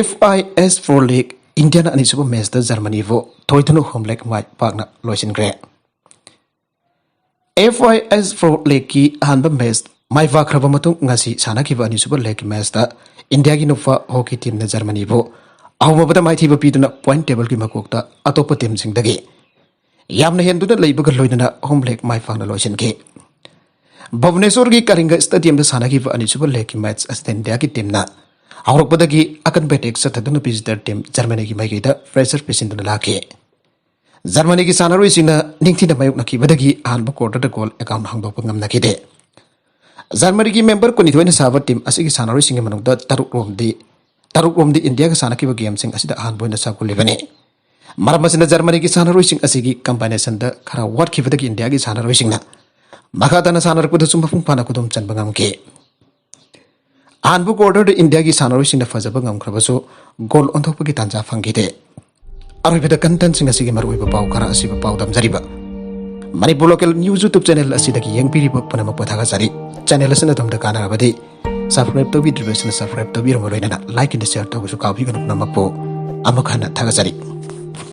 F I S Pro League Indiaꯅ ꯑꯅꯤꯁꯨꯕ matchꯇ Germanyꯕꯨ ꯊꯣꯏꯗꯨꯅ home leg ꯃꯥꯏ ꯄꯥꯛꯅ ꯂꯣꯏꯁꯤꯟꯈ꯭ꯔꯦ꯫ F I S Pro Leagueꯀꯤ ꯑꯍꯥꯟꯕ match ꯃꯥꯏ ꯄꯥꯛꯈ꯭ꯔꯕ ꯃꯇꯨꯡ ꯉꯁꯤ ꯁꯥꯟꯅꯈꯤꯕ ꯑꯅꯤꯁꯨꯕ legꯀꯤ matchꯇ ꯏꯟꯗꯤꯌꯥꯒꯤ ꯅꯨꯄꯥ hockey teamꯅ Germanyꯕꯨ ꯑꯍꯨꯝ ꯑꯃꯗ ꯃꯥꯏꯊꯤꯕ ꯄꯤꯗꯨꯅ point tableꯒꯤ ꯃꯀꯣꯛꯇ ꯑꯇꯣꯞꯄ teamꯁꯤꯡꯗꯒꯤ ꯌꯥꯝꯅ ꯍꯦꯟꯗꯨꯅ ꯂꯩꯕꯒ ꯂꯣꯏꯅꯅ home leg ꯃꯥꯏ ꯄꯥꯛꯅ ꯂꯣꯏꯁꯤꯟꯈꯤ꯫ ꯚꯨꯕꯅꯦꯁꯣꯔꯒꯤ ꯀꯂꯤꯡꯒ stadiumꯗ ꯁꯥꯟꯅꯈꯤꯕ ꯑꯅꯤꯁꯨꯕ legꯀꯤ match ꯑꯁꯤꯗ ꯏꯟꯗꯤꯌꯥꯒꯤ teamꯅ ꯍꯧꯔꯛꯄꯗꯒꯤ ꯑꯀꯟꯕ attack ꯆꯠꯊꯗꯨꯅ visitor team Germanyꯒꯤ ꯃꯥꯏꯀꯩꯗ pressure ꯄꯤꯁꯤꯟꯗꯨꯅ ꯂꯥꯛꯈꯤ꯫ ꯖꯔꯃꯅꯤꯒꯤ ꯁꯥꯟꯅꯔꯣꯏꯁꯤꯡꯅ ꯅꯤꯡꯊꯤꯅ ꯃꯥꯌꯣꯛꯅꯈꯤꯕꯗꯒꯤ ꯑꯍꯥꯟꯕ quarter ꯗ goal account ꯍꯥꯡꯗꯣꯛꯄ ꯉꯝꯅꯈꯤꯗꯦ꯫ ꯖꯔꯃꯅꯤꯒꯤ member ꯀꯨꯟꯅꯤꯊꯣꯏꯅ ꯁꯥꯕ team ꯑꯁꯤꯒꯤ ꯁꯥꯟꯅꯔꯣꯏꯁꯤꯡꯒꯤ ꯃꯅꯨꯡꯗ ꯇꯔꯨꯛ ꯔꯣꯝꯗꯤ, ꯇꯔꯨꯛ ꯔꯣꯝꯗꯤ ꯏꯟꯗꯤꯌꯥꯒ ꯁꯥꯟꯅꯈꯤꯕ gameꯁꯤꯡ ꯑꯁꯤꯗ ꯑꯍꯥꯟꯕ ꯑꯣꯏꯅ ꯁꯥꯒꯣꯜꯂꯤꯕꯅꯤ꯫ ꯃꯔꯝ ꯑꯁꯤꯅ ꯖꯔꯃꯅꯤꯒꯤ ꯁꯥꯟꯅꯔꯣꯏꯁꯤꯡ ꯑꯁꯤꯒꯤ combinationꯗ ꯈꯔ ꯋꯥꯠꯈꯤꯕꯗꯒꯤ ꯏꯟꯗꯤꯌꯥꯒꯤ ꯁꯥꯟꯅꯔꯣꯏꯁꯤꯡꯅ ꯃꯈꯥ ꯇꯥꯅ ꯁꯥꯟꯅꯔꯛꯄꯗꯁꯨ ꯃꯄꯨꯡ ꯐꯥꯅ ꯈꯨꯗꯨꯝ ꯆꯟꯕ ꯉꯝꯈꯤ꯫ ꯑꯍꯥꯟꯕ quarter ꯗ ꯏꯟꯗꯤꯌꯥꯒꯤ ꯁꯥꯟꯅꯔꯣꯏꯁꯤꯡꯅ ꯐꯖꯕ ꯉꯝꯈ꯭ꯔꯕꯁꯨ goal ꯑꯣꯟꯊꯣꯛꯄꯒꯤ ꯇꯥꯟꯖꯥ ꯐꯪꯈꯤꯗꯦ꯫ ꯑꯔꯣꯏꯕꯗ contentꯁꯤꯡ ꯑꯁꯤꯒꯤ ꯃꯔꯨꯑꯣꯏꯕ ꯄꯥꯎ ꯈꯔ ꯑꯁꯤꯕꯨ ꯄꯥꯎꯗꯝꯖꯔꯤꯕ Manipur Local News YouTube channel ꯑꯁꯤꯗꯒꯤ ꯌꯦꯡꯕꯤꯔꯤꯕ ꯄꯨꯝꯅꯃꯛꯄꯨ ꯊꯥꯒꯠꯆꯔꯤ꯫ Channel ꯑꯁꯤꯅ ꯑꯗꯣꯝꯗ ꯀꯥꯟꯅꯔꯕꯗꯤ subscribe ꯇꯧꯕꯤꯗ꯭ꯔꯤꯕꯁꯤꯅ subscribe ꯇꯧꯕꯤꯔꯝꯕ ꯂꯣꯏꯅꯅ like and share ꯇꯧꯕꯁꯨ ꯀꯥꯎꯕꯤꯒꯅꯨ꯫ ꯄꯨꯝꯅꯃꯛꯄꯨ ꯑꯃꯨꯛ ꯍꯟꯅ ꯊꯥꯒꯠꯆꯔꯤ꯫